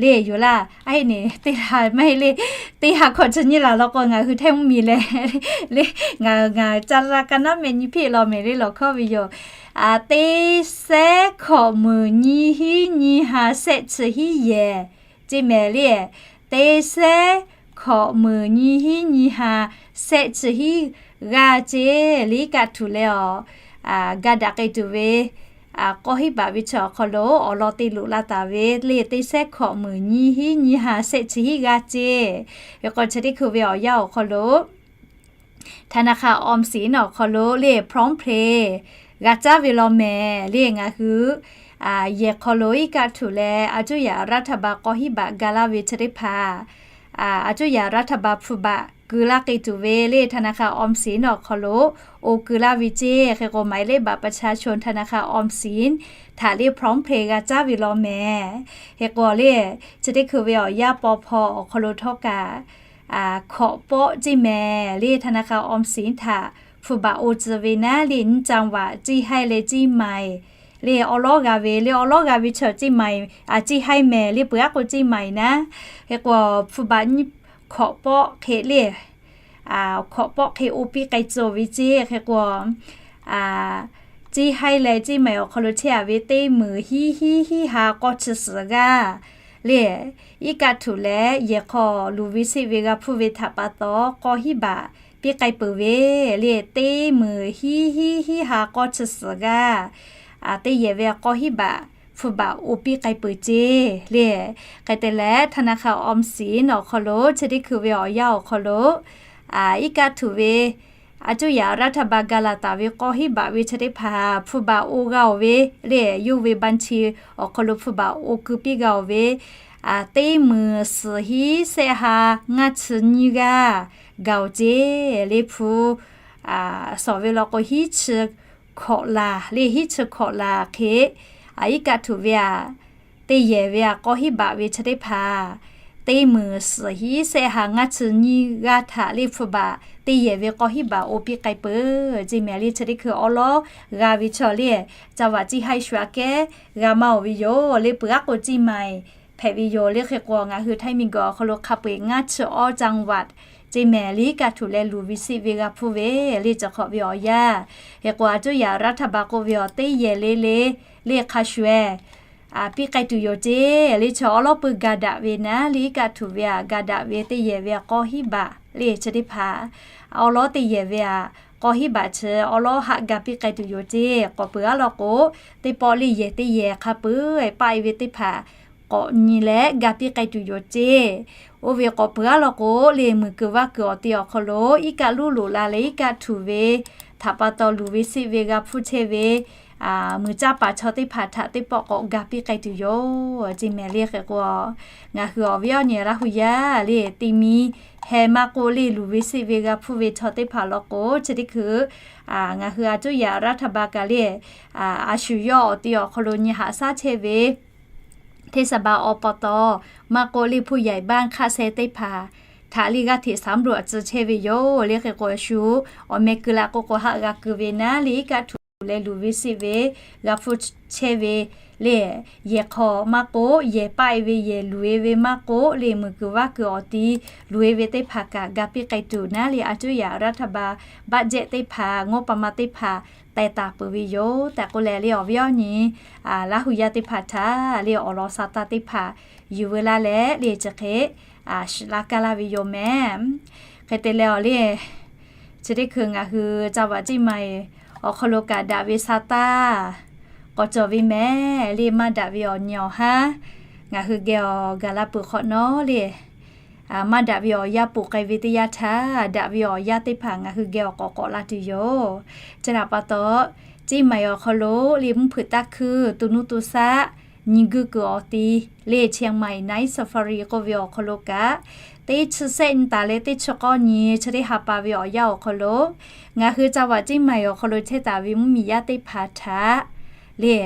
le yoˬ laˇ. A heˆ ne teˇ ha maˇ heˆ le, teˇ ha hkawꞈ chi nyiˇ laˬ law k'o ngaˬ hui Htaiˇ mvuhˇmiˬ leh le ngaˬ ngaˬ ca la ka naˉ meh nyi hpeˆ law mehˍ le lawˬ hkawˇ ve yoˬ. Teˇ sehˉ hkawꞈ meunˍ nyiˇ hiˉ nyiˇ ha shehˆ chi hiˉ yehˬ ceˇ mehˍ le. Teˇ sehˉ hkawꞈ meunˍ nyiˇ hiˉ nyiˇ ha shehˆ chi hiˉ g'aˇ ceˇ le iˉ kaˆ htuꞈ leh awˬ ga daꞈ k'ai tuˬ ve k'awˇ hiˉ baꞈ ve chi awˬ hk'aw lo awˬ lawn te loꞈ la taˍ ve le teˇ sehˉ hkawꞈ meunˍ nyiˇ hiˉ nyiˇ ha shehˆ chi hiˉ g'aˇ ceˇ. Hk'e k'o chi teˇ hkui ve awˬ yanˇ awˬ hk'aw lo ธนาคารออมสิน awˬ hk'aw lo le พร้อมเพย์ g'a caˉ ve law mehˍ le ngaˬ hui yehˬ hk'aw lo iˉ kaˆ htuꞈ leh a cuˇ yaꞈ รัฐบาล k'awˇ hiˉ baꞈ ga laˇ ve chi teˇ hpaˍ a cuˇ yaꞈ รัฐบาล hpu baꞈ keu laˇ k'ai tuˬ ve le ธนาคารออมสิน awˬ hk'aw lo oˬ keu laˇ ve ceˇ. Hk'e k'o หมายเลขบัตรประชาชน ธนาคารออมสิน htaꞈ le พร้อมเพย์ g'a caˉ ve law mehˍ. Hk'e k'o le chi teˇ hkui ve awˬ yanˇ paw hpaw awˬ hk'aw lo htawˇ kaꞈ hkawꞈ pawˆ ceˇ mehˍ le ธนาคารออมสิน htaꞈ hpu baꞈ oˬ tcuh ve naˉ le nyiˇ จังหวัด ceˇ haiˇ leh ceˇ maiˍ le awˉ lawˉ g'a ve le awˉ lawˉ g'a ve chi ceˇ maiˍ a ceˇ haiˇ mehˍ le peuˬ aˉ k'o ceˇ maiˍ naˉ. Hk'e k'o hpu baꞈ nyiˇ hkawꞈ pawˆ hk'e le awˬ hkawꞈ pawˆ hk'e oˇ piˇ k'ai tcuh ve ceˇ. Hk'e k'o, ceˇ haiˉ leh ceˇ maiˍ awˬ hk'aw lo chehˇ a ve teˇ meunˍ hiˉ hiˉ hiˉ ha k'awˇ chi suhˍ g'aˇ le, iˉ kaˆ htuꞈ leh yehˬ hk'aw luˬ ve seˆ ve g'a hpuˇ ve htaꞈ pa taw, k'awˇ hiˉ baꞈ piˇ k'ai peuˬ ve le. Teˇ meunˍ hiˉ hiˉ hiˉ ha k'awˇ chi suhˍ g'aˇ, teˇ yehˬ ve k'awˇ hiˉ baꞈ hpu baꞈ oˇ piˇ k'ai peuˬ ceˇ le. Hk'e te leh, ธนาคารออมสิน awˬ hk'aw lo chi teˇ hkui ve awˬ yanˇ awˬ hk'aw lo, iˉ kaˆ htuꞈ ve a cuˇ yaꞈ รัฐบาล gaˬ laˬ taˍ ve k'awˇ hiˉ baꞈ ve chi teˇ hpaˍ hpu baꞈ oˇ g'a oˬ ve le. Yawˇ ve บัญชี awˬ hk'aw lo hpu baꞈ oˇ keu piˇ g'a oˬ ve, teˇ meunˍ suhˍ hiˉ sehˆ ha ngaˇ chi nyiˇ g'aˇ gaˬ oˬ ceˇ le. Hpu sawˍ ve law k'o, hiˉ chi hkawꞈ laˬ le, hiˉ chi hkawꞈ laˬ hk'e, iˉ kaˆ htuꞈ ve a teˇ yehˬ ve a k'awˇ hiˉ baꞈ ve chi teˇ hpaˍ teˇ meunˍ suhˍ hiˉ sehˆ ha ngaˇ chi nyiˇ g'aˇ htaꞈ le hpu baꞈ teˇ yehˬ ve k'awˇ hiˉ baꞈ oˇ piˇ k'ai peuˬ ceˇ mehˍ le. Chi teˇ hkui awˉ lawˉ g'a ve chaw le, จังหวัด ceˇ haiˉ shu aꞈ kehˉ g'a maˇ oˬ ve yoˬ le. Peuˬ aˉ k'o, ceˇ maiˍ hpehꞈ ve yoˬ le. Hk'e k'o, ngaˬ hui ไทย miˬguiˬ awˬ hk'aw lo hk'a peu-eˬ ngaˇ chi awˇ จังหวัด ceˇ mehˍ le, iˉ kaˆ htuꞈ leh luˬ ve seˆ ve g'a hpuˇ ve le, chi hk'awꞈ ve awˬ yanˇ. Hk'e k'o, a cuˇ yaꞈ รัฐบาล k'oˆ ve awˬ teˇ yehˬ le le le hk'a shuˍ-eˬ piˇ k'ai tuˬ yoˬ ceˇ le. Chi awˉ lawˉ pui ga daꞈ ve naˉ le, iˉ kaˆ htuꞈ ve a ga daꞈ ve teˇ yehˬ ve a k'awˇ hiˉ baꞈ le chi teˇ hpaˍ, awˉ lawˉ teˇ yehˬ ve a k'awˇ hiˉ baꞈ chi awˉ lawˉ haˆ ga piˇ k'ai tuˬ yoˬ ceˇ. K'awꞈ peuˬ aˉ law k'o, teˇ pawˆ le yehˬ teˇ yehˬ hk'a peu-eˬ paˆ e ve teˇ hpaˍ k'awꞈ nyi leh ga piˇ k'ai tuˬ yoˬ ceˇ. Oˇ ve k'awꞈ peuˬ aˉ law k'o, le muiˬ kuiˬ vaˇ kuiˬ awˬ ti awˬ hk'aw lo iˉ kaˆ luˉ loꞈ la leh iˉ kaˆ htuꞈ ve htaꞈ pa taw luˬ ve seˆ ve g'a hpuˇ chehˇ ve muiˬ caˇ paˍ chaw teˇ hpaˍ htaꞈ teˇ pawˆ k'awꞈ ga piˇ k'ai tuˬ yoˬ ceˇ mehˍ le. Hk'e k'o, ngaˬ hui awˬ viˉ awˬ nyi Laˇ hu yaˇ le te mi heh maˇ k'oˆ le luˬ ve seˆ ve g'a hpuˇ ve chaw teˇ hpaˍ law k'o, chi teˇ hkui ngaˬ hui a cuˇ yaꞈ รัฐบาล kaꞈ le, a shu yawˇ awˬ ti awˬ hk'aw lo nyi haꞈ shaˉ chehˇ ve เทศบาล awˬ pa taw maˇ k'oˆ le ผู้ใหญ่บ้าน hk'aˆ seh teˇ hpaˍ htaꞈ le g'aˇ hteꞈ สำรวจ tcuh chehˇ ve yoˬ le. Hk'e k'o, a shu awˬ meh keu la k'o k'o, haˆ g'a keu ve naˉ le, iˉ kaˆ htuꞈ leh luˬ ve seˆ ve g'a hpuˇ chehˇ ve le, yehˬ hk'aw maˇ k'oˆ, yehˬ paˆ e ve, yehˬ luˬ e ve maˇ k'oˆ le, muiˬ kuiˬ vaˇ kuiˬ awˬ ti luˬ e ve teˇ hpaˍ kaꞈ ga piˇ k'ai tuˬ naˉ le, a cuˇ yaꞈ รัฐบาล budget teˇ hpaˍ, งบประมาณ teˇ hpaˍ teh taˍ peuˬ ve yoˬ tehꞈ k'oˆ leh le, awˬ viˉ awˬ nyi Laˇ hu yaˇ teˇ hpaˍ htaꞈ le awˬ lawn sa taˇ teˇ hpaˍ yuˬ veu laˇ leh le, chi hk'e shiˍ laˇ kaˇ laˇ ve yoˬ mehˍ. Hk'e te leh awˬ le, chi teˇ hkui ngaˬ hui จังหวัด ceˇ maiˍ awˬ hk'aw lo kaꞈ daꞈ ve sa taˇ k'awꞈ cawˬ ve mehˍ le. Maˇ daꞈ ve awˬ nyi awˬ haˉ ngaˬ hui geh awˬ gaˬ la peuˬ hk'awꞈ nawˉ le, maˇ daꞈ ve awˬ yanˇ poˬ k'ai ve teˇ yanˇ htaˇ, daꞈ ve awˬ yanˇ teˇ hpaˍ ngaˬ hui geh awˬ k'awꞈ k'awꞈ la tuˬ yoˬ. Chi htaꞈ pa taw, ceˇ maiˍ awˬ hk'aw lo le mvuhˇ hpeuꞈ taˇ hkuiˇ to nuˇ to shaˆ nyi guˇ kuiˬ awˬ ti le, เชียงใหม่ Night Safari k'oˆ ve awˬ hk'aw lo kaꞈ, teˇ chi sehˆ nyi taˍ leh teˇ chi k'awˇ nyi chi teˇ ha pa ve awˬ yanˇ awˬ hk'aw lo, ngaˬ hui จังหวัด ceˇ maiˍ awˬ hk'aw lo chehˇ taˍ ve mvuhˇmiˬ yaˇ teˇ hpaˍ htaꞈ le,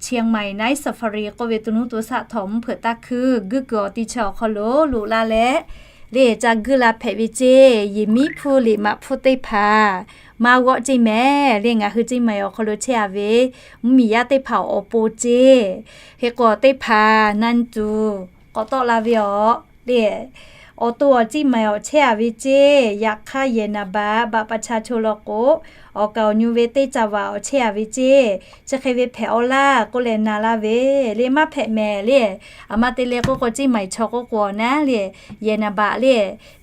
เชียงใหม่ Night Safari k'oˆ ve to nuˇ to shaˆ htawnˍ mvuhˇ hpeuꞈ taˇ hkuiˇ guˇ kuiˬ awˬ ti chi awˬ hk'aw lo loꞈ la leh le, ca guˇ la hpehꞈ ve ceˇ. Yehˬ miˉ hpuˇ liꞈ maꞈ hpuˇ teˇ hpaˍ maˇ g'awˆ ceˇ mehˍ le. Ngaˬ hui ceˇ maiˍ awˬ hk'aw lo chehˇ a ve mvuhˇmiˬ yaˇ teˇ hpaˍ awˬ pon ceˇ. Hk'e k'o, teˇ hpaˍ naˇ tuˬ k'awꞈ tawˆ la ve awˬ le, awˬ to awˬ ceˇ maiˍ awˬ chehˇ a ve ceˇ. Yaꞈ hk'aˇ, yehˬ naˍ baꞈ บัตรประชาชน law k'o, awˬ kaˍ awˬ nyu ve teˇ จังหวัด awˬ chehˇ a ve ceˇ. Chi hk'e ve hpehꞈ aw laˇ k'oˆ leh na laˇ ve le. Maˇ hpehꞈ mehˍ le. A ma te leh k'oˆ k'o, ceˇ maiˍ chaw k'oˆ k'o awˬ naˉ le, yehˬ naˍ baꞈ le,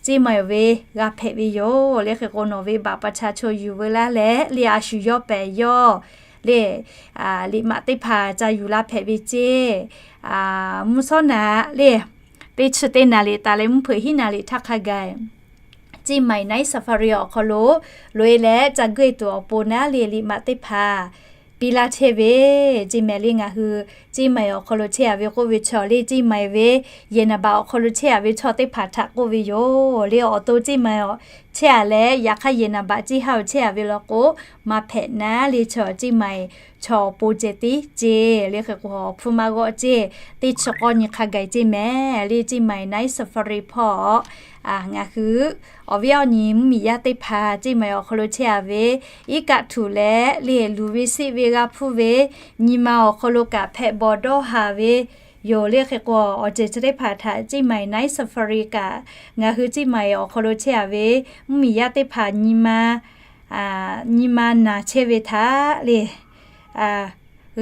ceˇ maiˍ awˬ ve g'a hpehꞈ ve yoˬ le. Hk'e k'o, nawˬ ve บัตรประชาชน yuˬ veu laˇ leh le, a shu yawˇ pehˍ yawˇ le, liꞈ maꞈ teˇ hpaˍ ca yuˬ la hpehꞈ ve ceˇ. Mvuhˇ shawˉ naꞈ le, teˇ chi teˇ naˍ riˍ taˍ leh mvuhˇ hpeuꞈ hiˉ naˍ riˍ htaˇ hk'a gaˬ, ceˇ maiˍ Night Safari awˬ hk'aw lo loꞈ e leh ca guˇ e tuˬ awˬ pon naˉ le, liꞈ maꞈ teˇ hpaˍ piˇ laˇ chehˇ ve ceˇ mehˍ le. Ngaˬ hui ceˇ maiˍ awˬ hk'aw lo chehˇ a ve k'oˆ ve chaw le, ceˇ maiˍ ve yehˬ naˍ baꞈ awˬ hk'aw lo chehˇ a ve chaw teˇ hpaˍ htaꞈ k'oˆ ve yoˬ le. Awˬ to ceˇ maiˍ awˬ chehˇ a leh, yaꞈ hk'aˇ yehˬ naˍ baꞈ ceˇ ha awˬ chehˇ a ve law k'o, maˇ hpehꞈ naˉ le, chaw ceˇ maiˍ chaw awˬ pon ceh tiˉ ceˇ le. Hk'e k'o, awˬ hpfuhˇ maˇ g'awˆ ceˇ. Teˇ chi k'awˇ nyi hk'a gaˬ ceˇ mehˍ le, ceˇ maiˍ Night Safari hpawˇ ngaˬ hui awˬ viˉ awˬ nyi mvuhˇmiˬ yaˇ teˇ hpaˍ ceˇ maiˍ awˬ hk'aw lo chehˇ a ve, iˉ kaˆ htuꞈ leh le, luˬ ve seˆ ve g'a hpuˇ ve, nyi ma awˬ hk'aw lo kaꞈ hpehꞈ bawˬ dawˇ haˍ ve yoˬ le. Hk'e k'o, awˬ ceuˬ chi teˇ hpaˍ htaꞈ Ceˇ maiˍ Night Safari kaꞈ ngaˬ hui Ceˇ maiˍ awˬ hk'aw lo chehˇ a ve mvuhˇmiˬ yaˇ teˇ hpaˍ nyi ma, nyi ma naˬ chehˇ ve htaꞈ le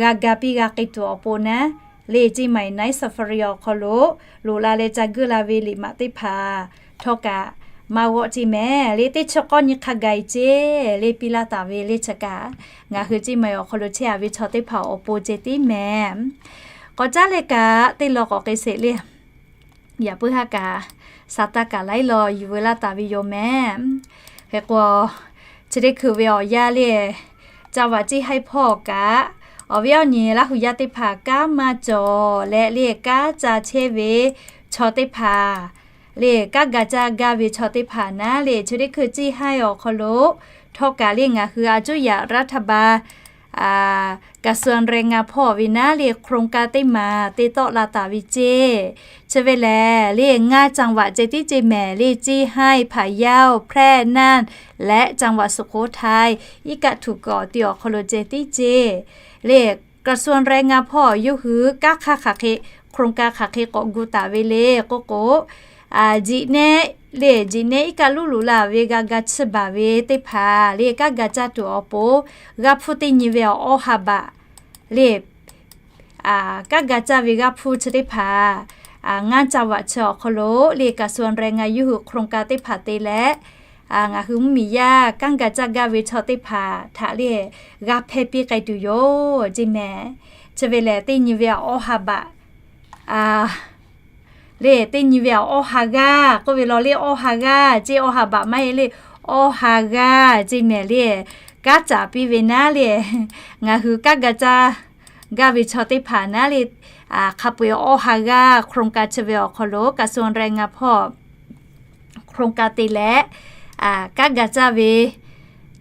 g'a ga piˇ g'a k'ai tuˬ awˬ pon naˉ le, Ceˇ maiˍ Night Safari awˬ hk'aw lo loꞈ la leh ca geuˆ la ve liꞈ maꞈ teˇ hpaˍ htawˇ kaꞈ maˇ g'awˆ ceˇ mehˍ le. Teˇ chi k'awˇ nyi hk'a gaˬ ceˇ le piˇ laˇ taˍ ve le. Chi kaꞈ ngaˬ hui Ceˇ maiˍ awˬ hk'aw lo chehˇ a ve chaw teˇ hpaˍ awˬ pon ceh tiˉ mehˍ. K'awꞈ caˉ leh kaꞈ teˇ law k'awꞈ k'ai sheˍ le. Yaꞈ puiˉ haˉ kaꞈ sa taˇ kaꞈ laiˉ law yuˬ veu laˇ taˍ ve yoˬ mehˍ. Hk'e k'o, chi teˇ hkui ve awˬ yanˇ le, ca vaꞈ ceˇ haiˉ hpawˇ kaꞈ, awˬ viˉ awˬ nyi Laˇ hu yaˇ teˇ hpaˍ kanˉ maˇ cawˬ leh le, kanˉ ca chehˇ ve chaw teˇ hpaˍ le, kanˉ ga caˇ gaˇ ve chaw teˇ hpaˍ naˉ le, chi teˇ hkui ceˇ haiˉ awˬ hk'aw lo htawˇ kaꞈ le ngaˬ hui a cuˇ yaꞈ รัฐบาล กระทรวงแรงงาน hpawˇ ve naˉ le โครงการ teˇ maˬ te tawˆ la taˍ ve ceˇ. Chi ve lehˬ le ngaˇ จังหวัด ceh tiˉ ceˇ mehˍ le, Ceˇ haiˉ, พะเยา, แพร่, น่าน leh จังหวัดสุโขทัย iˉ kaˆ htuꞈ kuiˬ awˬ ti awˬ hk'aw lo ceh tiˉ ceˇ le. กระทรวงแรงงาน hpawˇ yawˇ hui kanˉ hk'aˇ hk'aˬ hk'e โครงการ hk'aˬ hk'e k'awꞈ gu taˍ ve le k'oˆ k'o, jiꞈ nehˆ le, jiꞈ nehˆ iˉ kaˆ luˉ luˬ la ve g'a ga chiˇ baˬ ve teˇ hpaˍ le, kanˉ ga caˇ tuˬ awˬ pon g'aˇ hpfuhˇ teˇ nyi ve awˬ awˇ ha baꞈ le, kanˉ ga caˇ ve g'aˇ hpfuhˇ chi teˇ hpaˍ ngaˇ จังหวัด chi awˬ hk'aw lo le กระทรวงแรงงาน yawˇ hui โครงการ teˇ hpaˍ te leh, ngaˬ hui mvuhˇmiˬ yaˇ kanˉ ga caˇ gaˇ ve chaw teˇ hpaˍ htaꞈ le g'a hpehˇ piˇ k'ai tuˬ yoˬ ceˇ mehˍ. Chi ve lehˬ teˇ nyi ve awˬ awˇ ha baꞈ le, teˇ nyi ve awˬ awˇ ha g'aˇ k'oˆ ve law le, awˇ ha g'aˇ ceˇ, awˇ ha baꞈ maˇ heˆ le, awˇ ha g'aˇ ceˇ mehˍ le. Kanˉ caˍ piˇ ve naˉ le, ngaˬ hui kanˉ ga caˇ gaˇ ve chaw teˇ hpaˍ naˉ le, hk'a peu-eˬ awˇ ha g'aˇ โครงการ chi ve awˬ hk'aw lo กระทรวงแรงงาน hpawˇ โครงการ te leh, kanˉ ga caˇ ve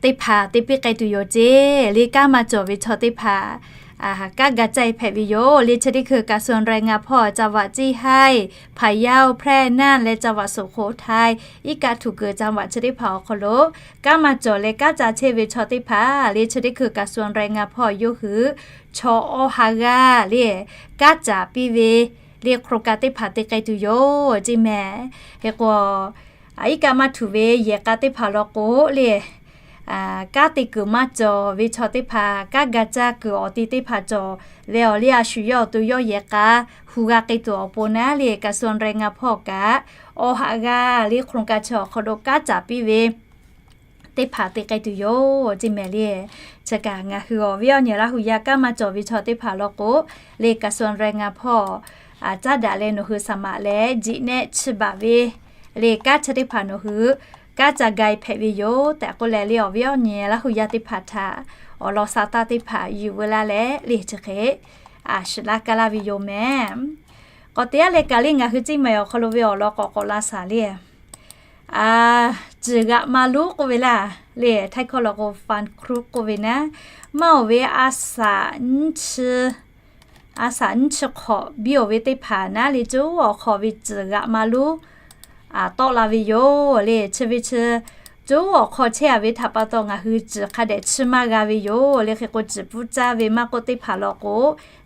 teˇ hpaˍ te piˇ k'ai tuˬ yoˬ ceˇ le. Kanˉ maˇ cawˬ ve chaw teˇ hpaˍ kanˉ ga caˇ e hpehꞈ ve yoˬ le. Chi teˇ hkui กระทรวงแรงงาน hpawˇ จังหวัด Ceˇ haiˉ, พะเยา, แพร่, น่าน leh จังหวัดสุโขทัย iˉ kaˆ htuꞈ kuiˬ จังหวัด chi teˇ hpaˍ awˬ hk'aw lo kanˉ maˇ cawˬ leh kanˉ ca chehˇ ve chaw teˇ hpaˍ le, chi teˇ hkui กระทรวงแรงงาน hpawˇ yawˇ hui chaw awˇ ha g'aˇ le, kanˉ caˍ piˇ ve le โครงการ teˇ hpaˍ te k'ai tuˬ yoˬ ceˇ mehˍ. Hk'e k'o, iˉ kaˆ maˇ htuꞈ ve yehˬ k'a teˇ hpaˍ law k'o le, kanˉ te kuiˬ maˇ cawˬ ve chaw teˇ hpaˍ, kanˉ ga caˇ kuiˬ awˬ ti teˇ hpaˍ cawˬ leh awˬ le a shu yawˇ awˬ to yawˇ yehˬ k'a hu g'a k'ai tuˬ awˬ pon naˉ le กระทรวงแรงงาน hpawˇ kaꞈ awˇ ha g'aˇ le โครงการ chi awˬ hk'aw lo kanˉ caˍ piˇ ve teˇ hpaˍ te k'ai tuˬ yoˬ ceˇ mehˍ le. Chi kaꞈ ngaˬ hui awˬ viˉ awˬ nyi Laˇ hu yaˇ kanˉ maˇ cawˬ ve chaw teˇ hpaˍ law k'o le กระทรวงแรงงาน hpawˇ caˉ daꞈ leh nawˬ hui saˍ maꞈ leh jiꞈ nehˆ chiˇ baˬ ve le kanˉ chi teˇ hpaˍ nawˬ hui kanˉ ca ga e hpehꞈ ve yoˬ tehꞈ k'oˆ leh le awˬ viˉ awˬ nyi Laˇ hu yaˇ teˇ hpaˍ htaꞈ awˬ lawn sa taˇ teˇ hpaˍ yuˬ veu laˇ leh le chi hk'e a shuˍ laˇ kaˇ laˇ ve yoˬ mehˍ. K'awꞈ te aˉ leh kaꞈ le ngaˬ hui Ceˇ maiˍ awˬ hk'aw lo ve awˬ lawn k'awꞈ k'awꞈ la shaˍ le a, ciˬ g'aꞈ ma lonˉ k'oˆ ve laˇ le, Htaiˇ hkawˇ law k'o ฟันคุด k'oˆ ve naˉ, maˇ oˬ ve a saꞈ nyiˇ chi, a saꞈ nyiˇ chi hk'awꞈ biˇ oˬ ve teˇ hpaˍ naˉ le, coˇ awˬ hk'aw ve ciˬ g'aꞈ ma lonˉ tawˆ la ve yoˬ le. Chi ve chi coˇ awˬ hk'aw chehˇ a ve htaꞈ pa taw ngaˬ hui ciˬ hk'a dehꞈ chiˇ maˇ g'a ve yoˬ le. Hk'e k'o, ciˬ pfuhˇ caˇ ve maˇ k'oˆ teˇ hpaˍ law k'o,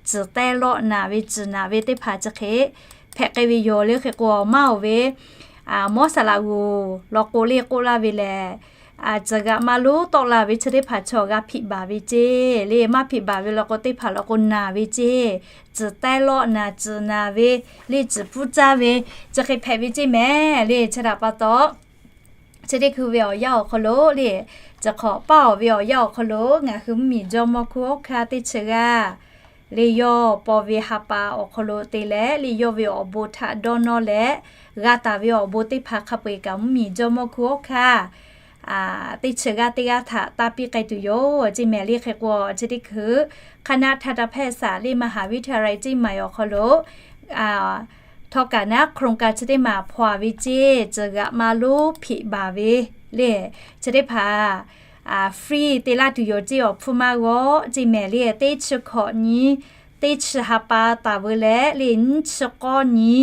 ciˬ teh lawˆ naˍ ve, ciˬ naˍ ve teˇ hpaˍ chi hk'e hpehꞈ k'ai ve yoˬ le. Hk'e k'o, maˇ oˬ ve mawˇ saˍ laꞈ g'uˬ law k'o le k'oˆ laˇ ve lehˬ, ciˬ g'aꞈ ma lonˉ tawˆ la ve chi teˇ hpaˍ chaw g'a hpiꞈ baˬ ve ceˇ le. Maˇ hpiꞈ baˬ ve law k'o, teˇ hpaˍ law k'o naˍ ve ceˇ, ciˬ teh lawˆ naˍ, ciˬ naˍ ve le, ciˬ pfuhˇ caˇ ve chi hk'e hpehꞈ ve ceˇ mehˍ le. Chi htaꞈ pa taw, chi teˇ hkui ve awˬ yanˇ awˬ hk'aw lo le, ciˬ hk'awꞈ paˇ oˬ ve awˬ yanˇ awˬ hk'aw lo ngaˬ hui mvuhˇmiˬ jawˇmawˇ hkunˉ hawˉ hkanˇ teˇ chi g'aˇ le, yawˇ paw ve ha pa awˬ hk'aw lo te leh le, yawˇ ve awˬ bon htaꞈ dawˇ nawˇ leh g'a taˍ ve awˬ bon teˇ hpaˍ hk'a peu-eˬ kaꞈ mvuhˇmiˬ jawˇmawˇ hkunˉ hawˉ hkanˇ teˇ chi g'aˇ teˇ g'aˇ htaꞈ tanˇ piˇ k'ai tuˬ yoˬ ceˇ mehˍ le. Hk'e k'o, chi teˇ hkui คณะทันตแพทยศาสตร์ le มหาวิทยาลัยเชียงใหม่ awˬ hk'aw lo htawˇ kaꞈ naˉ โครงการ chi teˇ maˬ hpaw a ve ceˇ, ciˬ g'aꞈ ma lonˉ hpiꞈ baˬ ve le, chi teˇ hpaˍ free te laˇ tuˬ yoˬ ceˇ, awˬ hpfuhˇ maˇ g'awˆ ceˇ mehˍ le. Teˇ chi hkawꞈ nyi, teˇ chi ha pa taˍ veu leh le, nyiˇ chi k'awˇ nyi,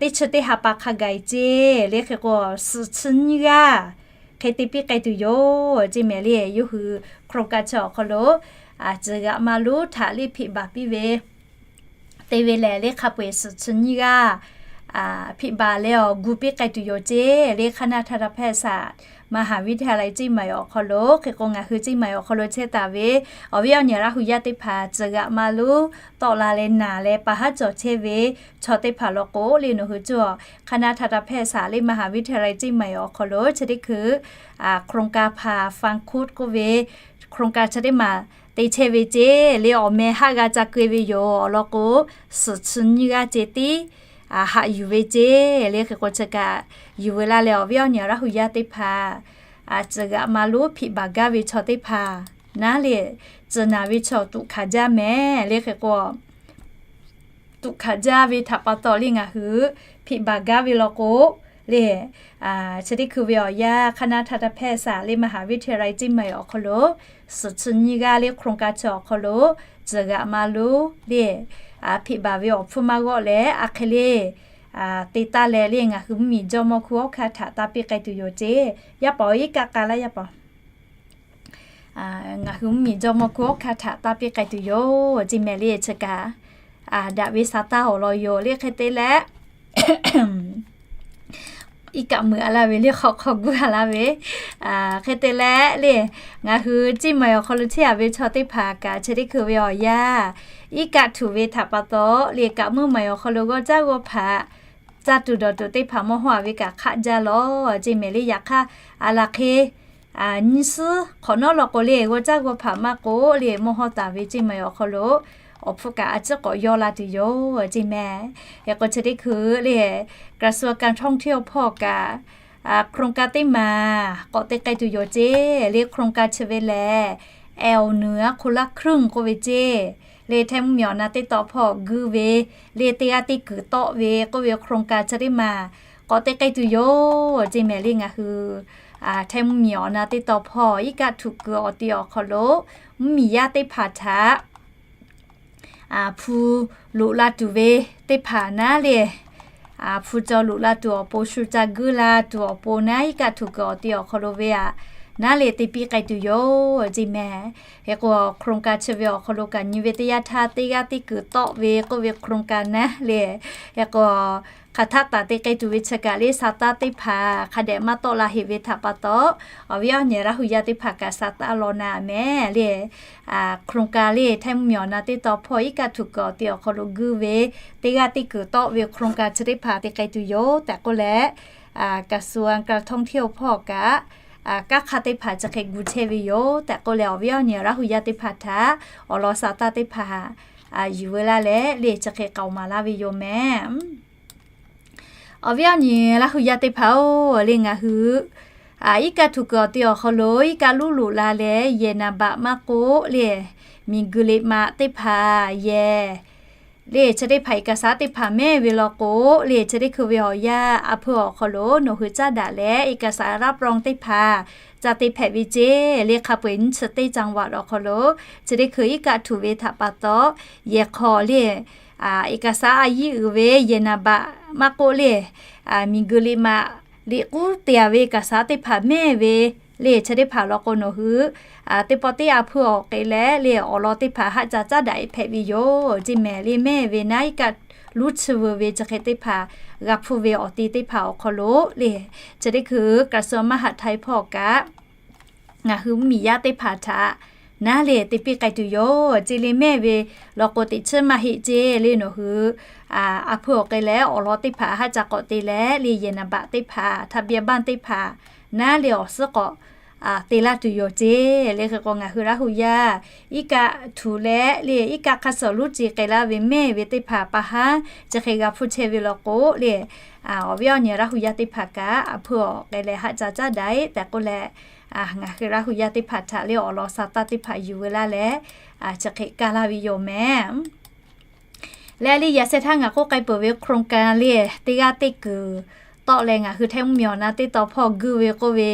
teˇ chi teˇ ha pa hk'a gaˬ e ceˇ le. Hk'e k'o, suhˍ chi nyiˇ g'aˇ hk'e te piˇ k'ai tuˬ yoˬ ceˇ mehˍ le. Yawˇ hui โครงการ chi awˬ hk'aw lo ciˬ g'aꞈ ma lonˉ htaꞈ le hpiꞈ baˬ piˇ ve te ve lehˬ, le hk'a peu-eˬ suhˍ chi nyiˇ g'aˇ hpiꞈ baˬ leh awˬ gu piˇ k'ai tuˬ yoˬ ceˇ. Le คณะทันตแพทยศาสตร์ มหาวิทยาลัยเชียงใหม่ awˬ hk'aw lo hk'e k'o, ngaˬ hui Chiang Mai awˬ hk'aw lo chehˇ taˍ ve awˬ viˉ awˬ nyi Laˇ hu yaˇ teˇ hpaˍ, tcuh g'aꞈ ma lonˉ tawˆ la leh naˬ leh pa haˉ cawˬ chehˇ ve chaw teˇ hpaˍ law k'o, le nawˬ hui cuˇ คณะทันตแพทยศาสตร์ le มหาวิทยาลัยเชียงใหม่ awˬ hk'aw lo chi teˇ hkui โครงการ ผ่าฟันคุด k'oˆ ve โครงการ chi teˇ maˬ te chehˇ ve ceˇ. Le awˬ meh haˆ g'a ca keu ve yoˬ. Awˬ lawn k'o, suhˍ chi nyiˇ g'aˇ ceˇ tiˉ haꞈ yuˬ ve ceˇ. Le hk'e k'o, chi kaꞈ yuˬ ve laˇ leh awˬ viˉ awˬ nyi Laˇ hu yaˇ teˇ hpaˍ, tcuh g'aꞈ ma lonˉ hpiꞈ baˬ gaˇ ve chaw teˇ hpaˍ naˉ le, tcuh naˬ ve chaw tuꞈ hkanˍ jaˇ mehˍ. Le hk'e k'o, tuꞈ hkanˍ jaˇ ve htaꞈ pa taw le ngaˬ hui hpiꞈ baˬ gaˇ ve law k'o, le chi teˇ hkui ve awˬ yanˇ คณะทันตแพทยศาสตร์ le มหาวิทยาลัยเชียงใหม่ awˬ hk'aw lo suhˍ chi nyiˇ g'aˇ le โครงการ chi awˬ hk'aw lo tcuh g'aꞈ ma lonˉ le hpiꞈ baˬ ve awˬ hpfuhˇ maˇ g'awˆ leh, a hk'e le te taˇ leh le ngaˬ hui mvuhˇmiˬ jawˇmawˇ hkunˉ hawˉ hkanˇ htaꞈ taˇ piˇ k'ai tuˬ yoˬ ceˇ. Yaˇ paˍ-oˬ, iˉ kaˆ k'a laˇ yaˇ paˍ ngaˬ hui mvuhˇmiˬ jawˇmawˇ hkunˉ hawˉ hkanˇ htaꞈ taˇ piˇ k'ai tuˬ yoˬ ceˇ mehˍ le. Chi kaꞈ daꞈ ve sa taˇ awˬ lawn yoˬ le. Hk'e te leh, iˉ kaˆ meuꞈ a laˇ ve le, hk'aw hk'aw guˇ a laˇ ve. Hk'e te leh le, ngaˬ hui Chiang Mai awˬ hk'aw lo chehˇ a ve chaw teˇ hpaˍ kaꞈ chi teˇ hkui ve awˬ yanˇ, iˉ kaˆ htuꞈ ve htaꞈ pa taw le, kaꞈ mvuhˇ maˍ awˬ hk'aw lo g'awˇ caˉ g'awˇ hpaꞈ caˇ tuˬ dawˬ tuˬ teˇ hpaˍ mawˇ hawˇ a ve kaꞈ hk'aˆ jaˇ lawˬ ceˇ mehˍ le. Yaꞈ hk'aˇ, a laˬ hk'e nyiˇ suhˉ hk'awꞈ nawˉ law k'o le, g'awˇ caˉ g'awˇ hpaꞈ maˇ k'oˆ le mawˇ hawˇ taˍ ve Chiang Mai awˬ hk'aw lo awˬ hpfuhˇ kaꞈ a ciˉ k'awꞈ yawˇ la tuˬ yoˬ ceˇ mehˍ. Hk'e k'o, chi teˇ hkui le กระทรวงการท่องเที่ยว hpawˇ kaꞈ โครงการ teˇ maˬ k'awꞈ te k'ai tuˬ yoˬ ceˇ. Le โครงการ chi ve lehˬ, แอวเหนือคนละครึ่ง k'oˆ ve ceˇ. Le Htaiˇ mvuhˇmiˬ awˬ na teˇ tawn hpawˇ guˇ ve le teˇ g'aˇ teˇ kuiˬ tawˆ ve k'oˆ ve โครงการ chi teˇ maˬ k'awꞈ te k'ai tuˬ yoˬ ceˇ mehˍ le. Ngaˬ hui Htaiˇ mvuhˇmiˬ awˬ na teˇ tawn hpawˇ iˉ kaˆ htuꞈ kuiˬ awˬ ti awˬ hk'aw lo mvuhˇmiˬ yaˇ teˇ hpaˍ htaꞈ hpu loꞈ la tuˬ ve teˇ hpaˍ naˉ le, hpu caw loꞈ la tuˬ awˬ pon, shu ca guiˇ la tuˬ awˬ pon naˉ, iˉ kaˆ htuꞈ kuiˬ awˬ ti awˬ hk'aw lo ve aꞈ naˉ le te piˇ k'ai tuˬ yoˬ ceˇ mehˍ. Hk'e k'o, โครงการ chi ve awˬ hk'aw lo kaꞈ nyi ve teˇ yanˇ htaˇ teˇ g'aˇ teˇ kuiˬ tawˆ ve k'oˆ ve โครงการ naˉ le. Hk'e k'o, hk'aˬ htaˆ taˍ te k'ai tuˬ ve chi kaꞈ le sa taˇ teˇ hpaˍ hk'a dehꞈ maˇ tawˆ la heꞈ ve htaꞈ pa taw, awˬ viˉ awˬ nyi Laˇ hu yaˇ teˇ hpaˍ kaꞈ sa taˇ law na mehˍ le. โครงการ le Htaiˇ mvuhˇmiˬ awˬ na teˇ tawn hpawˇ iˉ kaˆ htuꞈ kuiˬ awˬ ti awˬ hk'aw lo guˇ ve teˇ g'aˇ teˇ kuiˬ tawˆ ve โครงการ chi teˇ hpaˍ te k'ai tuˬ yoˬ tehꞈ k'oˆ leh, กระทรวงการท่องเที่ยว hpawˇ kaꞈ kanˉ hk'aˇ teˇ hpaˍ chi hk'e gu chehˇ ve yoˬ tehꞈ k'oˆ leh, awˬ viˉ awˬ nyi Laˇ hu yaˇ teˇ hpaˍ htaꞈ awˬ lawn sa taˇ teˇ hpaˍ yuˬ ve laˇ leh le chi hk'e k'aoˍ maˍ laˇ ve yoˬ mehˍ. Awˬ viˉ awˬ nyi Laˇ hu yaˇ teˇ hpaˍ-oˬ, le ngaˬ hui iˉ kaˆ htuꞈ kuiˬ awˬ ti awˬ hk'aw lo iˉ kaˆ luˉ loꞈ la leh, yehˬ naˍ baꞈ maˇ k'oˆ le, miˬguiˬ liꞈ maꞈ teˇ hpaˍ yehˬ le chi teˇ hpaˍ เอกสาร teˇ hpaˍ mehˇ ve law k'o, le chi teˇ hkui ve awˬ yanˇ a hpui awˬ hk'aw lo nawˬ hui caˇ daꞈ leh เอกสารรับรอง teˇ hpaˍ ca te hpehꞈ ve ceˇ. Le hk'a peu-eˬ nyiˇ chi teˇ จังหวัด awˬ hk'aw lo chi teˇ hkui iˉ kaˆ htuꞈ ve htaꞈ pa taw, yehˬ hk'aw le ekasaˉ a yiˉ uiˍ ve yehˬ naˍ baꞈ maˇ k'oˆ le, miˬguiˬ liꞈ maꞈ liꞈ k'uˉ te a ve ekasaˉ teˇ hpaˍ mehˇ ve le chi teˇ hpaˍ law k'o nawˬ hui teˇ pawˆ teˇ a hpui awˬ k'e leh le awˬ lawn teˇ hpaˍ haˆ ca caˇ daꞈ-e hpehꞈ ve yoˬ ceˇ mehˍ. Le mehˇ ve naˉ iˉ kaˆ luˉ chi veu ve chi hk'e teˇ hpaˍ g'a hpuˇ ve awˬ ti teˇ hpaˍ awˬ hk'aw lo le chi teˇ hkui กระทรวงมหาดไทย hpawˇ kaꞈ ngaˬ hui mvuhˇmiˬ yaˇ teˇ hpaˍ htaꞈ naˉ le te piˇ k'ai tuˬ yoˬ ceˇ. Le mehˇ ve law k'o teꞈ chiˉ maˇ heˆ ceˇ. Le nawˬ hui a hpui awˬ k'e leh awˬ lawn teˇ hpaˍ haˆ ca k'awꞈ te leh le yehˬ naˍ baꞈ teˇ hpaˍ ทะเบียนบ้าน teˇ hpaˍ naˉ le awˬ suhˉ k'awꞈ te laˇ tuˬ yoˬ ceˇ. Le hk'e k'o ngaˬ hui Laˇ hu yaˇ iˉ kaˆ htuꞈ leh le iˉ kaˆ hk'a suhˍ luˉ ce k'ai laˇ ve mehˇ ve teˇ hpaˍ pa haˉ chi hk'e g'a hpuˇ chehˇ ve law k'o le, awˬ viˉ awˬ nyi Laˇ hu yaˇ teˇ hpaˍ kaꞈ a hpui awˬ k'e leh haˆ ca caˇ daꞈ-e tehꞈ k'oˆ leh, ngaˬ hui Laˇ hu yaˇ teˇ hpaˍ htaꞈ le awˬ lawn sa taˇ teˇ hpaˍ yuˬ veu laˇ leh chi hk'e kaˇ laˇ ve yoˬ mehˍ. Leh le yaꞈ sheh htaˇ ngaˬ k'oˆ k'ai peuˬ ve โครงการ le teˇ g'aˇ teˇ kuiˬ tawˆ leh ngaˬ hui Htaiˇ mvuhˇmiˬ awˬ na teˇ tawn hpawˇ guˇ ve k'oˆ ve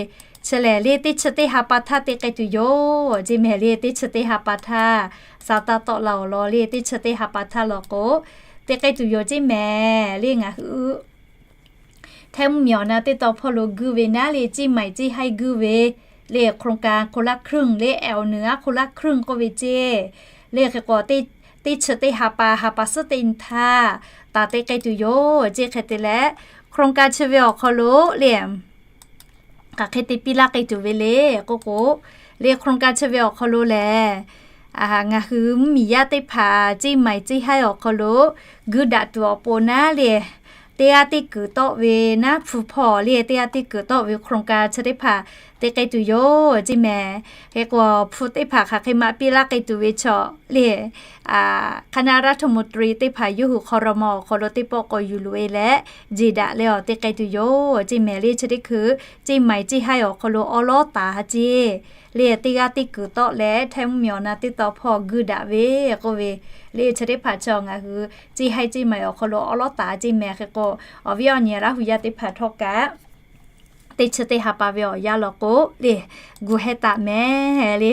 chi lehˬ le teˇ chi teˇ ha pa htaˇ te k'ai tuˬ yoˬ ceˇ mehˍ. Le teˇ chi teˇ ha pa htaˇ sa taˇ tawˆ la awˬ lawn le teˇ chi teˇ ha pa htaˇ law k'o te k'ai tuˬ yoˬ ceˇ mehˍ. Le ngaˬ hui Htaiˇ mvuhˇmiˬ awˬ na teˇ tawn hpawˇ lo guˇ ve naˉ le ceˇ maiˍ ceˇ haiˇ guˇ ve le โครงการ คนละครึ่ง le แอวเหนือคนละครึ่ง k'oˆ ve ceˇ. Le hk'e k'o teˇ teˇ chi teˇ ha pa, ha pa suhˉ teˇ nyi htaˇ taˍ te k'ai tuˬ yoˬ ceˇ. Hk'e te leh, โครงการ chi ve awˬ hk'aw lo le, hk'aˬ hk'e te piˇ laˇ k'ai tuˬ ve le k'oˆ k'o, le โครงการ chi ve awˬ hk'aw lo lehˬ, ngaˬ hui mvuhˇmiˬ yaˇ teˇ hpaˍ ceˇ maiˍ ceˇ haiˉ awˬ hk'aw lo guˇ daꞈ tuˬ awˬ pon naˉ le, teˇ g'aˇ teˇ kuiˬ tawˆ ve naˉ hpu hpawˇ le, teˇ g'aˇ teˇ kuiˬ tawˆ ve โครงการ chi teˇ hpaˍ te k'ai tuˬ yoˬ ceˇ mehˍ. Hk'e k'o, hpu teˇ hpaˍ hk'aˬ hk'e maꞈ piˇ laˇ k'ai tuˬ ve chaw le, คณะรัฐมนตรี teˇ hpaˍ yawˇ hui ครม. awˬ hk'aw lo teˇ pawˆ k'awꞈ yuˬ loꞈ e leh, jeˬ daꞈ leh awˬ te k'ai tuˬ yoˬ ceˇ mehˍ. Le chi teˇ hkui ceˇ maiˍ ceˇ haiˉ awˬ hk'aw lo awˉ lawˉ taˍ ceˇ le, teˇ g'aˇ teˇ kuiˬ tawˆ leh htaiˇ mvuhˇmiˬ awˬ na teˇ taw hpawˇ guˇ daꞈ ve k'oˆ ve, le chi teˇ hpaˍ chaw ngaˬ hui ceˇ haiˉ ceˇ maiˍ awˬ hk'aw lo awˉ lawˉ taˍ ceˇ mehˍ. Hk'e k'o, awˬ viˉ awˬ nyi Laˇ hu yaˇ teˇ hpaˍ htawˇ kaꞈ, teˇ chi teˇ ha pa ve awˬ yanˇ law k'o le, gu heh taˍ mehˍ le,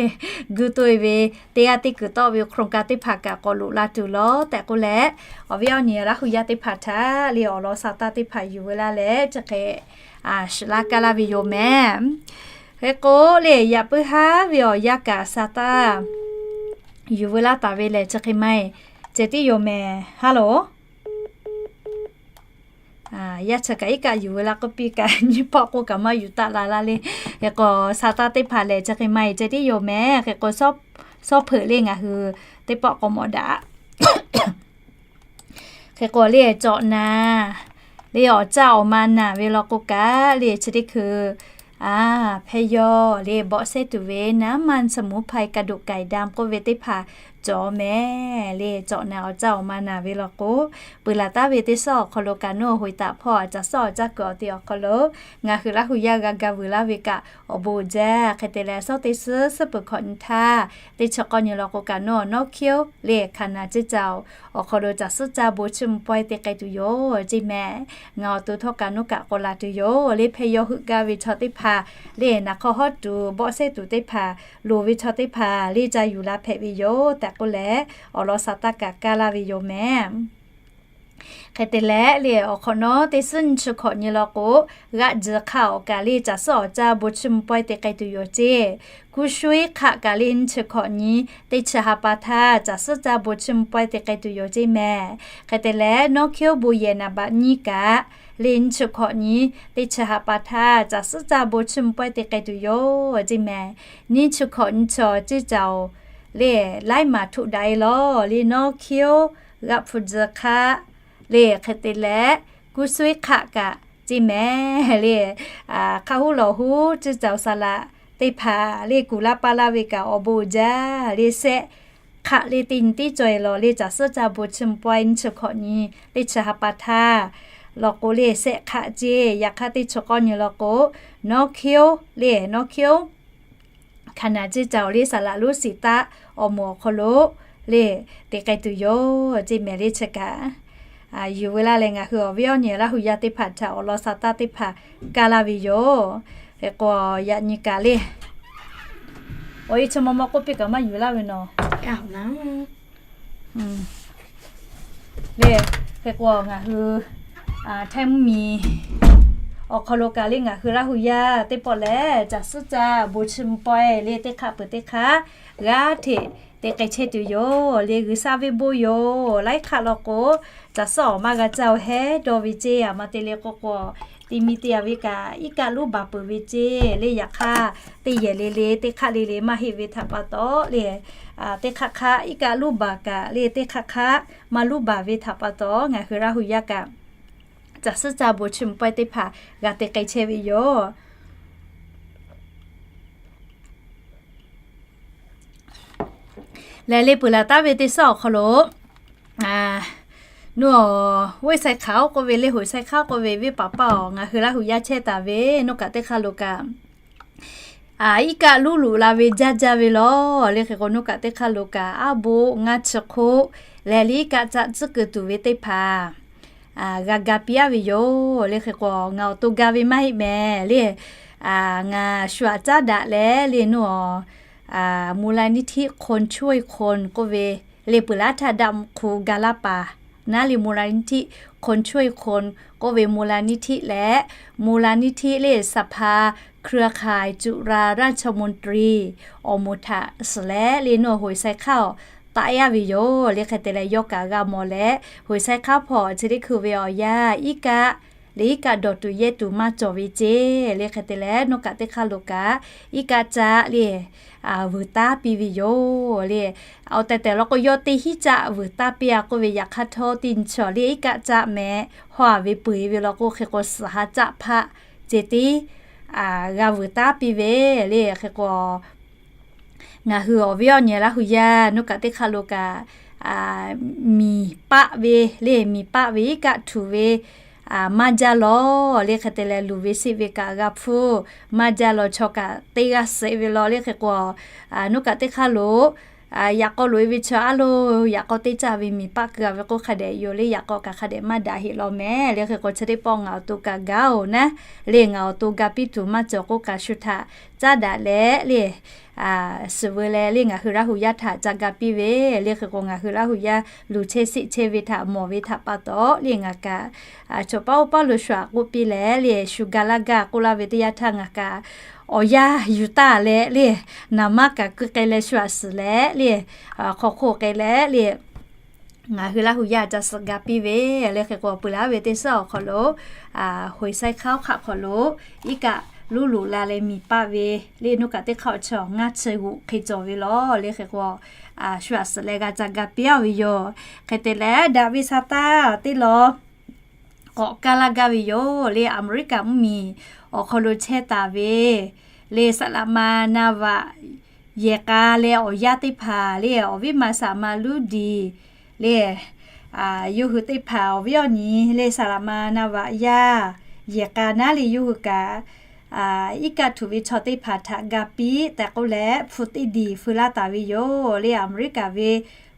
gu toˇ e ve, teˇ g'aˇ teˇ kuiˬ tawˆ ve โครงการ teˇ hpaˍ kaꞈ k'awꞈ loꞈ la tuˬ lawˬ tehꞈ k'oˆ leh, awˬ viˉ awˬ nyi Laˇ hu yaˇ teˇ hpaˍ htaꞈ le awˬ lawn sa taˇ teˇ hpaˍ yuˬ ve laˇ leh chi hk'e shiˍ laˇ kaˇ laˇ ve yoˬ mehˍ. Hk'e k'o le, yaꞈ puiˉ haˉ ve awˬ yanˇ kaꞈ sa taˇ yuˬ ve laˇ taˍ ve lehˬ chi hk'e maˇ heˆ, ceh tiˉ yoˬ mehˍ. Hello, yaˇ chi kaꞈ iˉ kaˆ yuˬ ve laˇ k'oˆ piˇ kaꞈ nyiˇ pawˆ k'oˆ kaꞈ maˇ yuˬ taˆ la laˇ le. Hk'e k'o, sa taˇ teˇ hpaˍ lehˬ chi hk'e maˇ heˆ, ceh tiˉ yoˬ mehˍ. Hk'e k'o, sawˉ hpeuꞈ le ngaˬ hui teˇ pawˆ k'awꞈ mawꞈ daꞈ. Hk'e k'o le, cawꞈ naˍ le, awˬ caˇ awˬ ma naˍ ve law k'o kaꞈ le chi teˇ hkui, a, hpehˇ yawˇ le bawˆ sehˉ tuˬ ve น้ำมันสมุนไพรกระดูกไก่ดำ k'oˆ ve teˇ hpaˍ cawˬ mehˍ le. Cawꞈ naˍ awˬ caˇ awˬ ma naˍ ve law k'o, peuˬ laˬ taˉ ve teˇ suhˉ awˬ hk'aw lo kaꞈ nawˬ hoꞈ taˍ hpawˇ caˬ suhˉ awˬ caˇ kuiˬ awˬ te awˬ hk'aw lo ngaˬ hui Laˇ hu yaˇ g'a ga vuiˬ laˇ ve kaꞈ awˬ bon jaˇ. Hk'e te leh, suhˉ teˇ suhˉ suhˉ peuˬ hkawꞈ nyi htaˇ, teˇ chi k'awˇ nyi law k'o kaꞈ nawˬ nawˉ hkiˉ oˆ le, hkaˍ naˍ ceˇ caoˬ awˬ hk'aw lo caˬ suhˉ caˇ bon chiˇ mvuh pawehˇ te k'ai tuˬ yoˬ ceˇ mehˍ. Ngaˬ awˬ to htawˇ kaꞈ nawˬ kaꞈ k'awꞈ laˬ tuˬ yoˬ le. Hpehˇ yawˇ heuˆ gaˇ ve chaw teˇ hpaˍ le, naˍ hk'aw hawˉ tuˬ bawˆ sehˉ tuˬ teˇ hpaˍ, loˍ ve chaw teˇ hpaˍ le ca yuˬ la hpehꞈ ve yoˬ tehꞈ k'oˆ leh, awˬ lawn sa taˇ kaꞈ kaˇ laˇ ve yoˬ mehˍ. Hk'e te leh le, awˬ hk'awꞈ nawˉ teˇ suhˉ nyiˇ chi hkawꞈ nyi law k'o, g'aˆ ji hk'aˆ awˬ kaꞈ le caˬ suhˉ awˬ caˇ bon chiˇ mvuh pawehˇ te k'ai tuˬ yoˬ ceˇ. Kuˇ shuiˉ hk'aˆ kaꞈ le nyiˇ chi hkawꞈ nyi teˇ chi ha pa htaˇ caˬ suhˉ caˇ bon chiˇ mvuh pawehˇ te k'ai tuˬ yoˬ ceˇ mehˍ. Hk'e te leh, nawˉ hkiˉ oˆ bon yehˬ naˍ baꞈ nyiˇ kaꞈ le nyiˇ chi hkawꞈ nyi teˇ chi ha pa htaˇ caˬ suhˉ caˇ bon chiˇ mvuh pawehˇ te k'ai tuˬ yoˬ ceˇ mehˍ. Nyiˇ chi hkawꞈ nyi chaw ceˇ caoˬ le, laiˉ maˬ htuꞈ daꞈ e lawˬ le, nawˉ hkiˉ oˆ g'aˆ hpu ji hk'aˆ le, hk'e te leh kuˇ shuiˉ hk'aˆ kaꞈ ceˇ mehˍ le. Hk'aˆ huˉ lawˬ huˉ ceˇ caoˬ saˍ laꞈ teˇ hpaˍ le kuˬ laˇ paˇ laˇ ve kaꞈ awˬ bon uiˍ jaˇ le. Sehˆ hk'aˆ le teˇ nyi teˇ cawˬ e lawˬ le, caˬ suhˉ caˇ bon chiˇ mvuh pawehˇ nyiˇ chi hkawꞈ nyi teˇ chi ha pa htaˇ law k'o le, sehˆ hk'aˆ ceˇ. Yaꞈ hk'aˇ teˇ chi k'awˇ nyi law k'o, nawˉ hkiˉ oˆ le, nawˉ hkiˉ oˆ hkaˍ naˍ ceˇ caoˬ le saˍ laꞈ lonˉ siˍ taˆ awˬ moˍ awˬ hk'aw lo le te k'ai tuˬ yoˬ ceˇ mehˍ le. Chi kaꞈ yuˬ ve laˇ leh ngaˬ hui awˬ viˉ awˬ nyi Laˇ hu yaˇ teˇ hpaˍ htaꞈ awˬ lawn sa taˇ teˇ hpaˍ kaˇ laˇ ve yoˬ. Hk'e k'o, yaꞈ nyi kaꞈ le, awˬ e chi maw maw k'oˆ piˇ kaꞈ maˇ yuˬ laˇ ve nawˬ le. Hk'e k'o, ngaˬ hui htaiˇ mvuhˇmiˬ awˬ hk'aw lo kaꞈ le ngaˬ hui Laˇ hu yaˇ teˇ pawˆ lehˬ, caˬ suhˉ caˇ bon chiˇ mvuh pawehˇ le teˇ hk'aˆ peuˬ teˇ hk'aˆ g'aˇ hteꞈ te k'ai chehˇ tuˬ yoˬ le. G'uiˬsha venˇ boˆ yoˬ. Laiˉ hk'aˆ law k'o, caˬ suhˉ awˬ maˇ g'a caˇ-oˬ hehˉ dawˇ ve ceˇ. Aˬ ma te le k'oˆ k'o, teˇ miˬ teˇ yanˇ ve kaꞈ iˉ kaˆ luˇ baˬ peuˬ ve ceˇ le. Yaꞈ hk'aˇ, teˇ yehˬ le le teˇ hk'aˆ le le maˇ heˆ ve htaꞈ pa taw le, teˇ hk'aˆ hk'aˆ iˉ kaˆ luˇ baˬ kaꞈ le, teˇ hk'aˆ hk'aˆ maˇ luˇ baˬ ve htaꞈ pa taw, ngaˬ hui Laˇ hu yaˇ kaꞈ caˬ suhˉ caˇ bon chiˇ mvuh pawehˇ teˇ hpaˍ g'a te k'ai chehˇ ve yoˬ. Lehˬ le, peuˬ laˬ taˉ ve teˇ suhˉ awˬ hk'aw lo, nawˬ Hoꞈ Sai Hk'aˆ k'oˆ ve le, Hoꞈ Sai Hk'aˆ k'oˆ ve venˇ paˍ paˇ awˬ, ngaˬ hui Laˇ hu yaˇ chehˇ taˍ ve nawˬ kaꞈ teˇ hk'aˇ lo kaꞈ iˉ kaˆ luˇ luꞈ la ve jaˇ jaˇ ve lawˬ le. Hk'e k'o, nawˬ kaꞈ teˇ hk'aˇ lo kaꞈ aˉ boˆ ngaˇ chi hk'oˆ lehˬ le, iˉ kaˆ caˆ tcuhˉ kuiˬ tuˬ ve teˇ hpaˍ g'a ga piˇ aˉ ve yoˬ le. Hk'e k'o, ngaˬ awˬ to ga ve maˇ heˆ mehˍ le. Ngaˬ shu aꞈ caˉ daꞈ leh le, nawˬ มูลนิธิคนช่วยคน k'oˆ ve le, peuˬ laˇ htaˇ daꞈ hk'u ga laˇ paˍ naˉ le, มูลนิธิคนช่วยคน k'oˆ ve มูลนิธิ leh มูลนิธิ le สภาเครือข่ายจุฬาราชมนตรี awˬ moˍ htaꞈ suhˍ leh le, nawˬ Hoꞈ Sai Hk'aˆ awˬ taˆ yaˇ ve yoˬ le. Hk'e te leh, yawˇ kaꞈ g'a mawˬ leh, hoꞈ saiˉ hk'aˉ hpawˇ chi teˇ hkui ve awˬ yanˇ iˉ kaˆ le iˉ kaˆ dawˬ tuˬ yehˇ tuˬ maˇ cawˬ ve ceˇ le. Hk'e te leh, nawˬ kaꞈ teˇ hk'aˇ lo kaꞈ iˉ kaˆ caˆ le vuiˬ taˉ piˇ ve yoˬ le. Awˬ tehˬ tehˬ law k'o, yawˇ teˇ hinˉ caˆ vuiˬ taˉ piˇ a k'oˆ ve, yaꞈ hk'aˇ htawˇ teˇ nyi chaw le iˉ kaˆ caˆ meh hawˇ a ve peu eˬ ve law k'o, hk'e k'o suhˍ ha caˆ hpaˆ ceh tiˉ g'a vuiˬ taˉ piˇ ve le. Hk'e k'o, ngaˬ hui awˬ viˉ awˬ nyi Laˇ hu yaˇ nawˬ kaꞈ teˇ hk'aˇ lo kaꞈ, miˬ paˆ ve le, miˬ paˆ ve iˉ kaˆ htuꞈ ve maˇ jaˇ lawˬ le. Hk'e te leh, luˬ ve siˆ ve kaꞈ g'a hpuˇ maˇ jaˇ lawˬ, chaw kaꞈ teˇ g'aˇ suh ve law le. Hk'e k'o, nawˬ kaꞈ teˇ hk'aˇ lo yaꞈ k'aw loꞈ e ve chaw aˉ lo, yaꞈ k'aw teˇ caˇ ve miˬ paˆ keu a ve k'oˆ hk'a dehꞈ yoˬ le. Yaꞈ k'aw kaꞈ hk'a dehꞈ maˇ daꞈ heˆ law meh le. Hk'e k'o, chi teˇ pawˆ ngaˬ awˬ to kaꞈ gaˇ oˬ naˉ le, ngaˬ awˬ to ga piˇ tuˬ maˇ cawˬ k'oˆ kaꞈ shu htaꞈ caˉ daꞈ leh le, suhˍ veu leh le, ngaˬ hui Laˇ hu yaˇ htaꞈ ca ga piˇ ve le. Hk'e k'o, ngaˬ hui Laˇ hu yaˇ luˬ chehˇ siˆ chehˇ ve htaꞈ mawˬ ve htaꞈ pa taw le, ngaˬ kaꞈ chaw paˉ oˇ paˉ lo shu aꞈ k'oˆ piˇ leh le, shu ga laˇ gaˇ k'oˆ laˇ ve teˇ yanˇ htaˇ, ngaˬ kaꞈ awˬ yanˇ yuˬ taˇ leh le, naˍ maˇ kaꞈ keu k'ai leh shu aꞈ suhˍ leh le, hk'aw hk'oˆ k'ai leh le, ngaˬ hui Laˇ hu yaˇ ca suhˍ ga piˇ ve le. Hk'e k'o, peuˬ laˇ ve teˇ suhˉ awˬ hk'aw lo, hoꞈ saiˉ hk'aˉ oˇ hk'aˆ hk'aw lo iˉ kaˆ luˉ loꞈ la leh miˬ paˆ ve le, nawˬ kaꞈ teˇ hk'aˇ awˬ chaw ngaˇ chi g'oꞈ hk'e cawˬ ve law le. Hk'e k'o, shu aꞈ suhˍ leh g'a ca ga piˇ a ve yoˬ. Hk'e te leh, daꞈ ve sa taˇ teˇ law k'awꞈ kaˇ laˇ gaˇ ve yoˬ le. Aˍmeˍriˆkaꞈ mvuhˇmiˬ awˬ hk'aw lo chehˇ taˍ ve le, saˍ laꞈ ma na vaꞈ yehˬ k'a leh awˬ yaˇ teˇ hpaˍ le, awˬ viˉ ma saˍ ma luˇ diˬ le, yawˇ hui teˇ hpaˍ awˬ viˉ awˬ nyi le, saˍ laꞈ ma na vaꞈ yaˇ yehˬ k'a naˉ le, yawˇ hui kaꞈ iˉ kaˆ htuꞈ ve chaw teˇ hpaˍ htaꞈ ga piˇ tehꞈ k'oˆ leh, hpu teˇ diˬ feu laˇ taˍ ve yoˬ le. Aˍmeˍriˆkaꞈ ve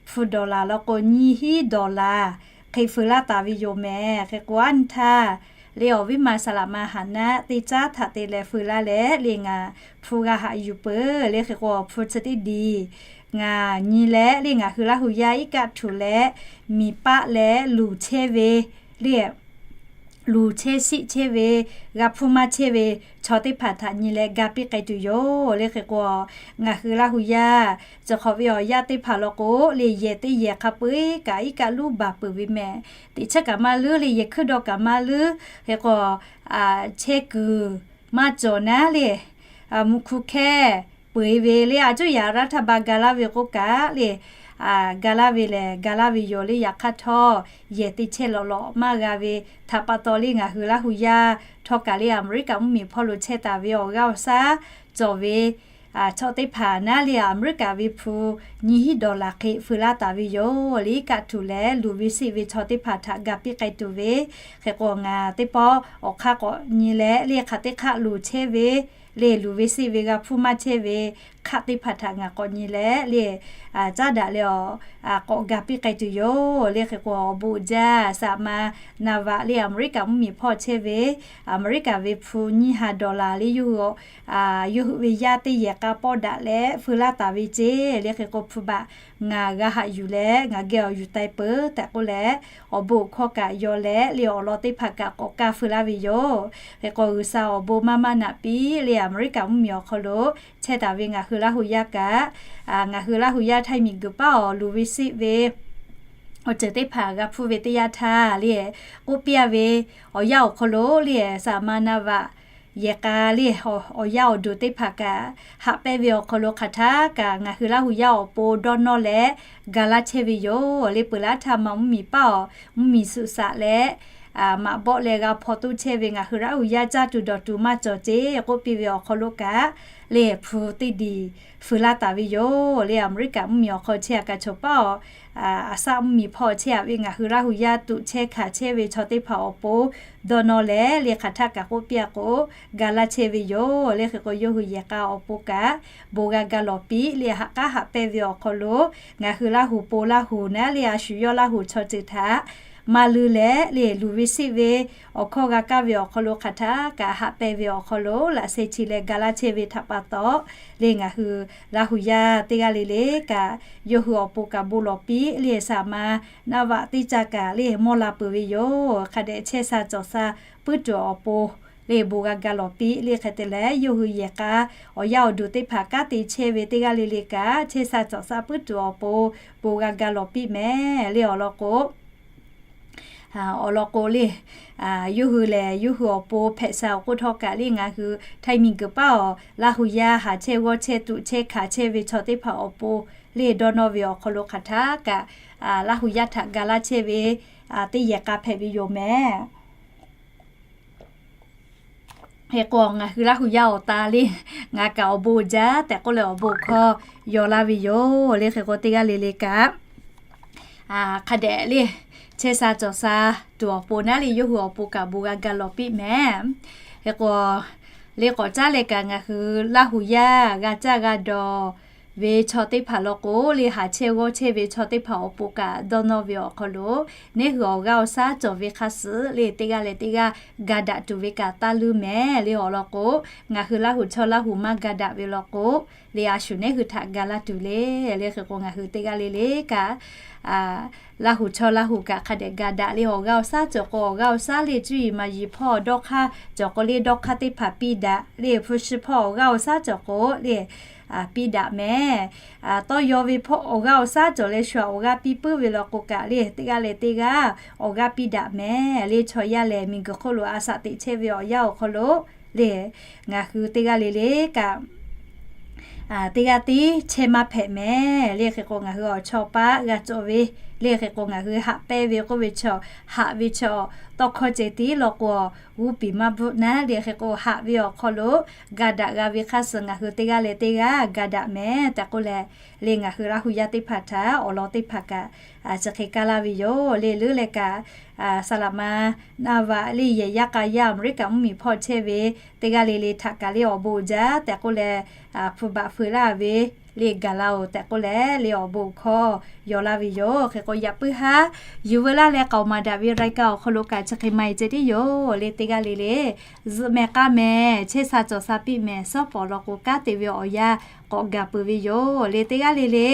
hpu dawˬ laˬ law k'o, nyiˇ hinˉ dawˬ laˬ hk'e feu laˇ taˍ ve yoˬ meh. Hk'e k'o, aˉ nyi htaˇ le, awˬ viˉ ma saˍ laꞈ ma haˍ naˆ teˇ caˉ htaꞈ te leh feu laˇ leh le, ngaˬ hpu g'a haꞈ yuˬ peuˬ le. Hk'e k'o, hpu chi teˇ diˬ ngaˬ nyi leh le, ngaˬ hui Laˇ hu yaˇ iˉ kaˆ htuꞈ leh miˬ paˆ leh luˬ chehˇ ve le, luˬ chehˇ siˆ chehˇ ve, g'a hpuˇ maˇ chehˇ ve chaw teˇ hpaˍ htaꞈ nyi leh ga piˇ k'ai tuˬ yoˬ le. Hk'e k'o, ngaˬ hui Laˇ hu yaˇ cawˬ hk'awꞈ ve awˬ yaˇ teˇ hpaˍ law k'o le, yehˬ teˇ yehˬ hk'a peu eˬ kaꞈ iˉ kaˆ luˉ baˬ peuˬ ve meh. Teꞈ chehˇ kaꞈ maˇ leuˉ le, yehˬ hkuiˇ dawˇ kaꞈ maˇ leuˉ. Hk'e k'o, chehˇ kuiˬ maˇ cawˬ naˉ le, mvuhˇ hkuˇ hkehˇ peu eˬ ve le, a cuˉ yaꞈ raˇ htaˇ ba ga laˇ ve k'oˆ kaꞈ le, ga laˇ ve lehˬ ga laˇ ve yoˬ le. Yaꞈ hk'aˇ htawˇ, yehˬ teˇ chehˇ lawꞈ lawꞈ maˇ g'a ve htaꞈ pa taw le, ngaˬ hui Laˇ hu yaˇ htawˇ kaꞈ le, Aˍmeˍriˆkaꞈ mvuhˇmiˬ hpawˇ lo chehˇ taˍ ve awˬ g'aˇ awˬ shaˉ cawˬ ve chaw teˇ hpaˍ naˉ le, Aˍmeˍriˆkaꞈ ve hpu nyiˇ hinˉ dawˬ laˬ hk'e feu laˇ taˍ ve yoˬ le. Iˉ kaˆ htuꞈ leh luˬ ve siˆ ve chaw teˇ hpaˍ htaꞈ ga piˇ k'ai tuˬ ve. Hk'e k'o, ngaˬ teˇ pawˆ awˬ hk'aˇ k'awꞈ nyi leh le, hk'aˬ teˇ hk'aˆ luˬ chehˇ ve le, luˬ ve siˆ ve g'a hpuˇ maˇ chehˇ ve hk'aˆ teˇ hpaˍ htaꞈ ngaˬ k'awꞈ nyi leh le, caˉ daꞈ leh awˬ k'awꞈ ga piˇ k'ai tuˬ yoˬ le. Hk'e k'o, awˬ bon uiˍ jaˇ saˍ ma na vaꞈ le, Aˍmeˍriˆkaꞈ mvuhˇmiˬ hpawˇ chehˇ ve, Aˍmeˍriˆkaꞈ ve hpu nyiˇ ha dawˬ laˬ le, yawˇ hui yawˇ hui ve yaˇ teˇ yehˬ k'a pawˆ daꞈ leh feu laˇ taˍ ve ceˇ le. Hk'e k'o, hpu baꞈ ngaˬ g'a haꞈ yuˬ leh ngaˬ geh awˬ yuˬ tai peuˬ tehꞈ k'oˆ leh, awˬ bon hkawˇ kaꞈ yaw leh le, awˬ lawn teˇ hpaˍ kaꞈ k'awꞈ kaˇ feu laˇ ve yoˬ. Hk'e k'o, G'uiˬsha awˬ bon maˇ maˇ naꞈ piˇ le, Aˍmeˍriˆkaꞈ mvuhˇmiˬ awˬ hk'aw lo chehˇ taˍ ve ngaˬ hui Laˇ hu yaˇ kaꞈ, ngaˬ hui Laˇ hu yaˇ htaiˇ miˬguiˬ paˉ awˬ luˬ ve siˆ ve awˬ ceuˬ teˇ hpaˍ g'a hpuˇ ve teˇ yanˇ htaˇ le, k'oˆ piˇ a ve, awˬ yanˇ awˬ hk'aw lo le, saˍ ma na vaꞈ yehˬ k'a le, awˬ yanˇ awˬ duˬ teˇ hpaˍ kaꞈ haꞈ pehnˇ ve awˬ hk'aw lo hk'aˬ htaˇ kaꞈ ngaˬ hui Laˇ hu yaˇ awˬ pon dawˇ nawˇ leh ga laˇ chehˇ ve yoˬ le. Peuˬ laˇ htaˇ ma mvuhˇmiˬ paˉ awˬ mvuhˇmiˬ suhˍ saꞈ leh maꞈ bawˆ leh g'a hpaw toˇ chehˇ ve ngaˬ hui Laˇ hu yaˇ caˇ tuˬ dawˬ tuˬ maˇ cawˬ ceˇ k'oˆ piˇ ve awˬ hk'aw lo kaꞈ le, hpu teˇ diˬ feu laˇ taˍ ve yoˬ le. Aˍmeˍriˆkaꞈ mvuhˇmiˬ awˬ hk'aw chehˇ a kaꞈ chaw paˉ awˬ, aˍsaˆ mvuhˇmiˬ hpawˇ chehˇ a ve ngaˬ hui Laˇ hu yaˇ tuꞈ chehˇ hkanˍ chehˇ ve chaw teˇ hpaˍ awˬ pon dawˇ nawˇ leh le, hk'aˬ htaˇ kaꞈ k'oˆ piˇ a k'o, ga laˇ chehˇ ve yoˬ le. Hk'e k'o, yawˇ hui yehˬ k'a awˬ pon kaꞈ bon g'a ga lawˬ piˇ le, haꞈ k'aˉ haꞈ pehnˇ ve awˬ hk'aw lo ngaˬ hui Laˇ hu pon Laˇ hu naˉ le, a shu yawˇ Laˇ hu chaw ceuˬ htaꞈ maˇ luˇ leh le, luˬ ve siˆ ve awˬ hkawˇ g'a kaˇ ve awˬ hk'aw lo hk'aˬ htaˇ kaꞈ haꞈ pehnˇ ve awˬ hk'aw lo laꞈ sheh chi leh ga laˇ chehˇ ve htaꞈ pa taw le, ngaˬ hui Laˇ hu yaˇ teˇ g'aˇ le le kaꞈ yawˇ hui awˬ pon kaꞈ bon lawˬ piˇ le, saˍ ma na vaꞈ teˇ caˇ kaꞈ le mawˇ la peuˬ ve yoˬ. Hk'a dehꞈ chehˇ sha cawˬ sha puiˉ tuˬ awˬ pon le bon g'a ga lawˬ piˇ le. Hk'e te leh, yawˇ hui yehˬ k'a awˬ yaˇ awˬ duˬ teˇ hpaˍ kanˉ te chehˇ ve teˇ g'aˇ le le kaꞈ, chehˇ sha cawˬ sha puiˉ tuˬ awˬ pon bon g'a ga lawˬ piˇ mehˍ le. Awˬ lawn k'o, awˬ lawn k'o le, yawˇ hui lehˬ yawˇ hui awˬ pon hpehꞈ sha awˬ k'oˆ htawˇ kaꞈ le, ngaˬ hui htaiˍ miˬguiˬ paˉ awˬ Laˇ hu yaˇ haˍ chehˇ g'awˇ chehˇ tuꞈ chehˇ hkanˍ chehˇ ve chaw teˇ hpaˍ awˬ pon le dawˇ nawˇ ve awˬ hk'aw lo hk'aˬ htaˇ kaꞈ, Laˇ hu yaˇ htaꞈ ga laˇ chehˇ ve teˇ yehˬ k'a hpehꞈ ve yoˬ mehˍ. Hk'e k'o, ngaˬ hui Laˇ hu yaˇ awˬ ta le, ngaˬ kaꞈ awˬ bon jaˇ tehꞈ k'oˆ leh awˬ bon hkawˇ yaw laˇ ve yoˬ le. Hk'e k'o, teˇ g'aˇ le le kaꞈ hk'a dehꞈ le, chehˇ sha cawˬ sha tuˬ awˬ pon naˉ le, yawˇ hui awˬ pon kaꞈ bon g'a ga lawˬ piˇ mehˍ. Hk'e k'o, le k'awꞈ caˉ leh kaꞈ ngaˬ hui Laˇ hu yaˇ g'a caˇ g'a dawˬ ve chaw teˇ hpaˍ lawn k'o le, haˍ chehˇ g'awˇ chehˇ ve chaw teˇ hpaˍ awˬ pon kaꞈ dawˇ nawˇ ve awˬ hk'aw lo, neˇ hui awˬ g'aˇ awˬ shaˉ cawˬ ve hk'a suhˍ le, teˇ g'aˇ leh teˇ g'aˇ ga daꞈ tuˬ ve kaꞈ taˇ luˇ mehˍ le. Awˬ lawn k'o, ngaˬ hui Laˇ hu chawˇ Laˇ hu maˇ ga daꞈ ve lawn k'o le, a shu neˇ hui htaꞈ ga laˇ tuˬ le. Le hk'e k'o, ngaˬ hui teˇ g'aˇ le le kaꞈ Laˇ hu chawˇ Laˇ hu kaꞈ hk'a dehꞈ ga daꞈ le. Awˬ g'aˇ awˬ shaˉ cawˬ k'o awˬ g'aˇ awˬ shaˉ le, cuˇ yiˍ maˍ yiˍ hpawˇ dawˇ hk'aˇ cawˬ k'o le, dawˇ hk'aˇ teˇ hpaˍ piˇ daꞈ le. Hpu shi hpawˇ awˬ g'aˇ awˬ shaˉ cawˬ k'o le, piˇ daꞈ mehˍ. Tawˇ yaw ve hpawˇ awˬ g'aˇ awˬ shaˉ cawˬ leh shu awˬ g'aˇ piˇ puiˉ ve lawn k'o kaꞈ le, teˇ g'aˇ leh teˇ g'aˇ awˬ g'aˇ piˇ daꞈ mehˍ le. Chaw yaˇ lehˬ miˬguiˬ hk'oˆ lo a shaꞈ teꞈ chehˇ ve awˬ yanˇ awˬ hk'aw lo le, ngaˬ hui teˇ g'aˇ le le kaꞈ teˇ g'aˇ tiˉ chehˇ maˇ hpehꞈ mehˍ le. Hk'e k'o, ngaˬ hui awˬ chawˇ paˆ g'a cawˬ ve le. Hk'e k'o, ngaˬ hui haꞈ pehnˇ ve k'oˆ ve chaw, haꞈ ve chaw, tawˇ hkawˇ ceh tiˉ lawn k'o, g'uˇ piˍ maˇ bvuhˆ naˉ le. Hk'e k'o, haꞈ ve awˬ hk'aw lo ga daꞈ g'a ve hk'a suhˍ ngaˬ hui teˇ g'aˇ leh teˇ g'aˇ ga daꞈ mehˍ tehꞈ k'oˆ leh le, ngaˬ hui Laˇ hu yaˇ teˇ hpaˍ htaꞈ awˬ lawn teˇ hpaˍ kaꞈ chi hk'e kaˇ laˇ ve yoˬ le. Leuˉ leh kaꞈ, saˍ laꞈ ma naˇ vaꞈ le yehˬ yaˇ k'a yaˇ Aˍmeˍriˆkaꞈ mvuhˇmiˬ hpawˇ chehˇ ve teˇ g'aˇ le le htaꞈ kaꞈ le awˬ bon jaˇ tehꞈ k'oˆ leh, hpu baꞈ feu laˇ ve le gaˬ la-oˬ tehꞈ k'oˆ leh le awˬ bon hkawˇ yaw laˇ ve yoˬ. Hk'e k'o, yaꞈ puiˉ haˉ yuˬ veu laˇ leh k'aoˍ maˍ daꞈ ve รายการ awˬ hk'aw lo kaꞈ chi hk'e maˇ heˆ ceh tiˉ yoˬ le. Teˇ g'aˇ le le zuhꞈ mehˍ k'aˇ mehˍ, chehˇ sha cawˬ sha piˇ mehˍ, shawˉ pawˍ lawn k'o kanˉ te ve awˬ yanˇ k'awꞈ gaˬ peuˬ ve yoˬ le. Teˇ g'aˇ le le